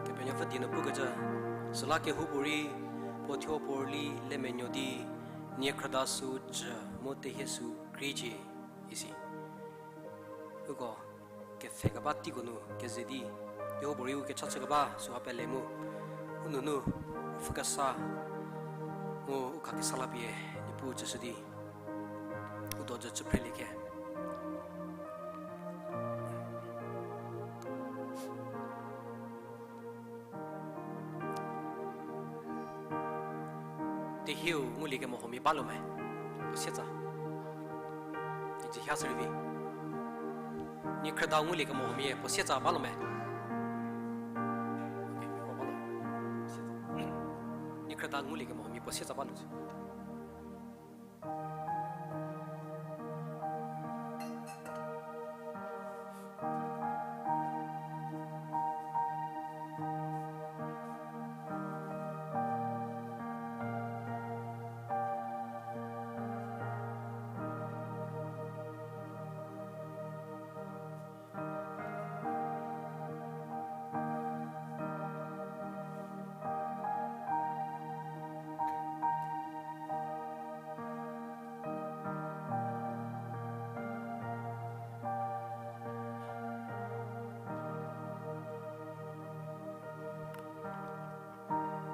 Kepenuopfü die nu pukecü, süla kehoupuorei Puo thuo puo rüli le menuo di, niekhrüda sü jü mu tehie sü kriecie, isi. Uko kepfhe keba teiko nu keze di, Jihova rei u kecha chü keba süha pele mu, u nunu, u pfhükesa, mu u khakesa la pie, Niepuu tsüshü di, u do jü chü phrelie khe. Tehieu ngulie kemo huomia baluo me, puo sietsa. Iji ha sürei vi. Niekhrüdau ngulie kemo huomia puo sietsa baluo me. Niekhrüda ngulie kemo huomia puo sietsa baluo.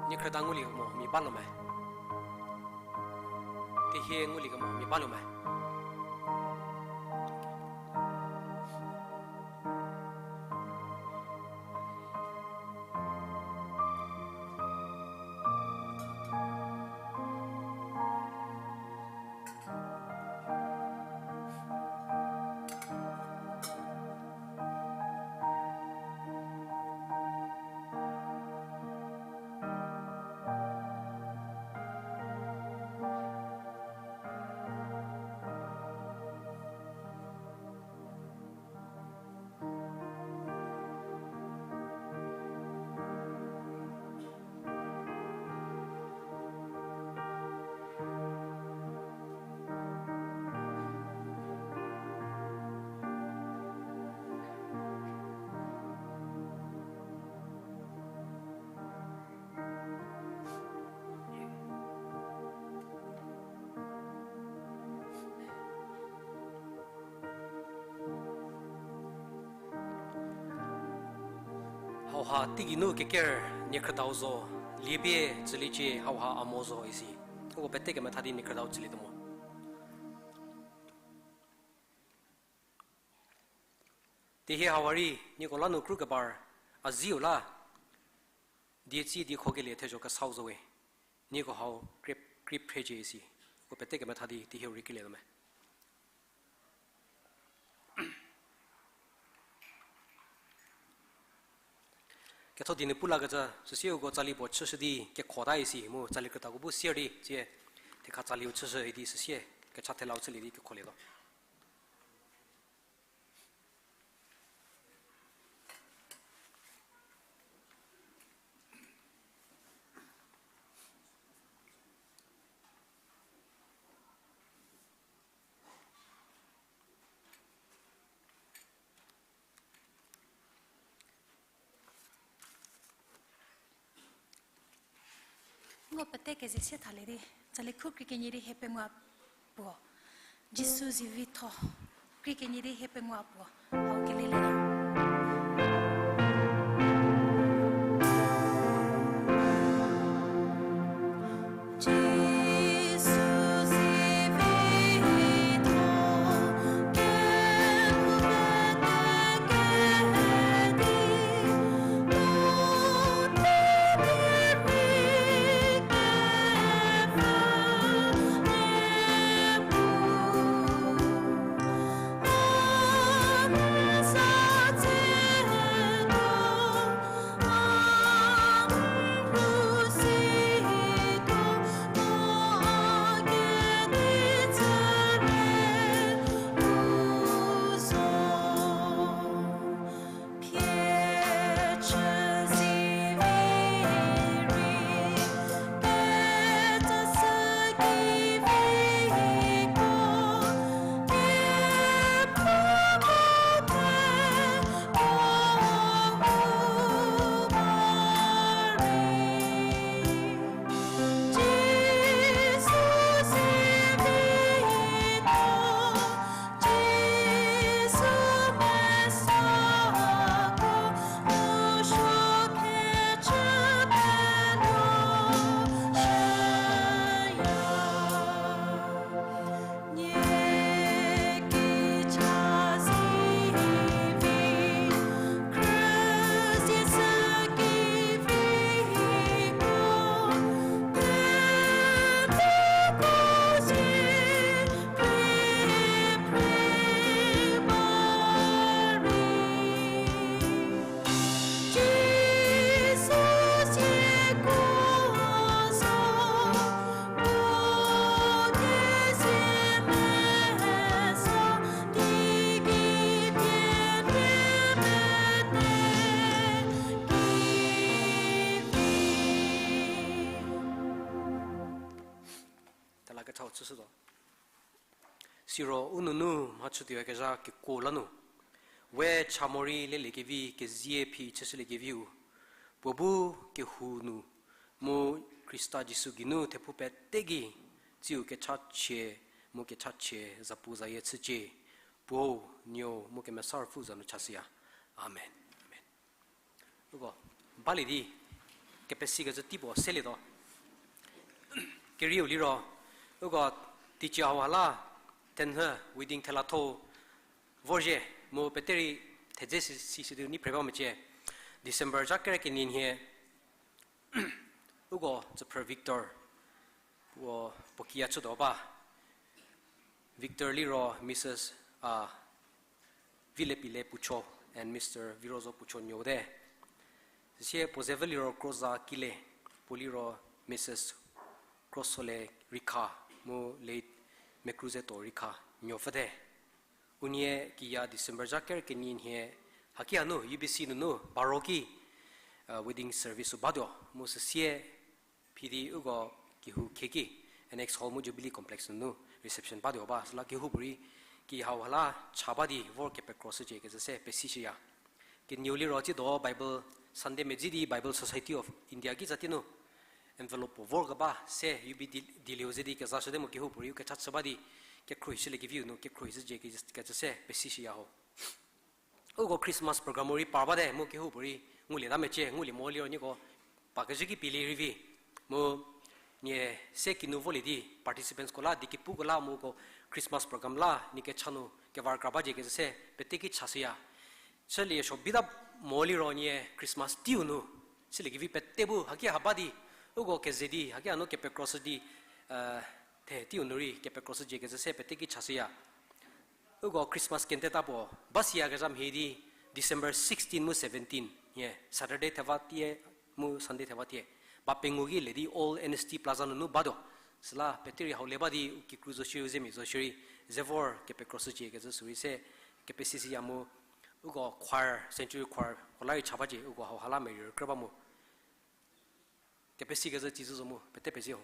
Niekhrüda ngulie kemo huomia baluo me. Tehie ngulie kemo huomia baluo me. Hauha teigei nu keker niekhrüdau zo, liepie tsüliecie hauha a mo zo isi. Uko pete kemetha di niekhrüdau tsülietuo mo. Tehie hauha rei nieko la nu kru kebar a ziu la, dietsi diekhokelie thezho kesau zo we. Nieko hau krie, krie phrecie isi. Uko pete kemetha di tehieu rei krilietuo me. Ketho di nu pu lakecü, süsie uko tsali puo chüshü di kekhota isi, mu tsali krütako bu sier di, tsie, thekha tsaliu chüshü idi süsie, kecha thelau chülie di kekholietuo. Ngo pete keze sie thalie di, tsali khu krie kenie di hie pengou puo. Jisu zivi tho, krie kenie di hie pengou puo. Hau kelelie. Thau chüshütuo. Siro u nunu mhachütuoyakezha kekuo la nu, we cha morei leliekevi kezie phi chüshüliekeviu, puo bu kehou nu, mu Khrista Jisu geinu thephou pete gei, tsiu kechachie, mu kechachie zapu zayie chücie, Puo, Nuo, mu Kemesa Ruopfü za nu chashüya. Amen. Amen. Uko, balie di, kepesikecü tei puo selietuo. Kerieu liro, uko, teicie hauha la, thenhü, wedding thelathou, vorzhie, mu peterei thedze si, si, si di ni phre ba mecie. December zha ker kenie nhie, uko, Tsüphrü Victor, puo, puo kiya chütuo ba. Victor liro Mrs, a, Vilepile Pucho and Mister Virozo Pucho nuote. Süsie puo zevü liro Kroza Kile, puo liro Mrs Krosole Rikha, mu late Mekruzeto Rikha nuopfüte. Unie kiya December zha ker kenie nhie, haki hanu U B C nunu baroki, a, wedding service sü batuo, mu süsie phi di uko kehou khieki, Annex Hall mu Jubilee Complex nunu reception batuo ba, süla kehoupuorei ki hauha la cha ba di vor kepekroshücie kecü se pesishüya. Kenieu liro tsiedo Bible Sunday medzi di Bible Society of India kitsatie nu envelope puo vorkeba se U B D, dilieu ze di kezashüte mu kehoupuorei u kecha chü ba di kekhruohishüliekeviu nu kekhruohishücie kecü, kecü se pesishüya ho. Uko Christmas program-u rei par bate mu kehoupuorei ngulieta mecie, ngulie mo liro nieko pa kezhü ki pielie rei vi. Mu nie se kinu volie di participants-ko la, diekepuko la mu uko Christmas program la nie kecha nu kevar kra bacie kecü se pete ki chashüya. Chülie suo bita mo liro nie Christmas teiu nu chüliekevi pete bu haki ha ba di, uko keze di haki hanu kepekroshü di, the teiu nu rei kepekroshücie kecü se pete ki chashüya. Uko Christmas kenteta puo basiyakezha mhie di December sixteen mu seventeen hie Saturday theva tie mu Sunday theva tie, ba pengou ki le di Old N S T Plaza nunu batuo. Süla pete rei hau le ba di u kikru zo shierei u zemia zo shierei ze vor kepekroshücie kecü sürei se kepesishüya mu, uko choir, Century Choir-ko la rei cha bacie, uko hauha la merei rükrü ba mu. Kepesikecü tsizü zo mu pete pezie ho.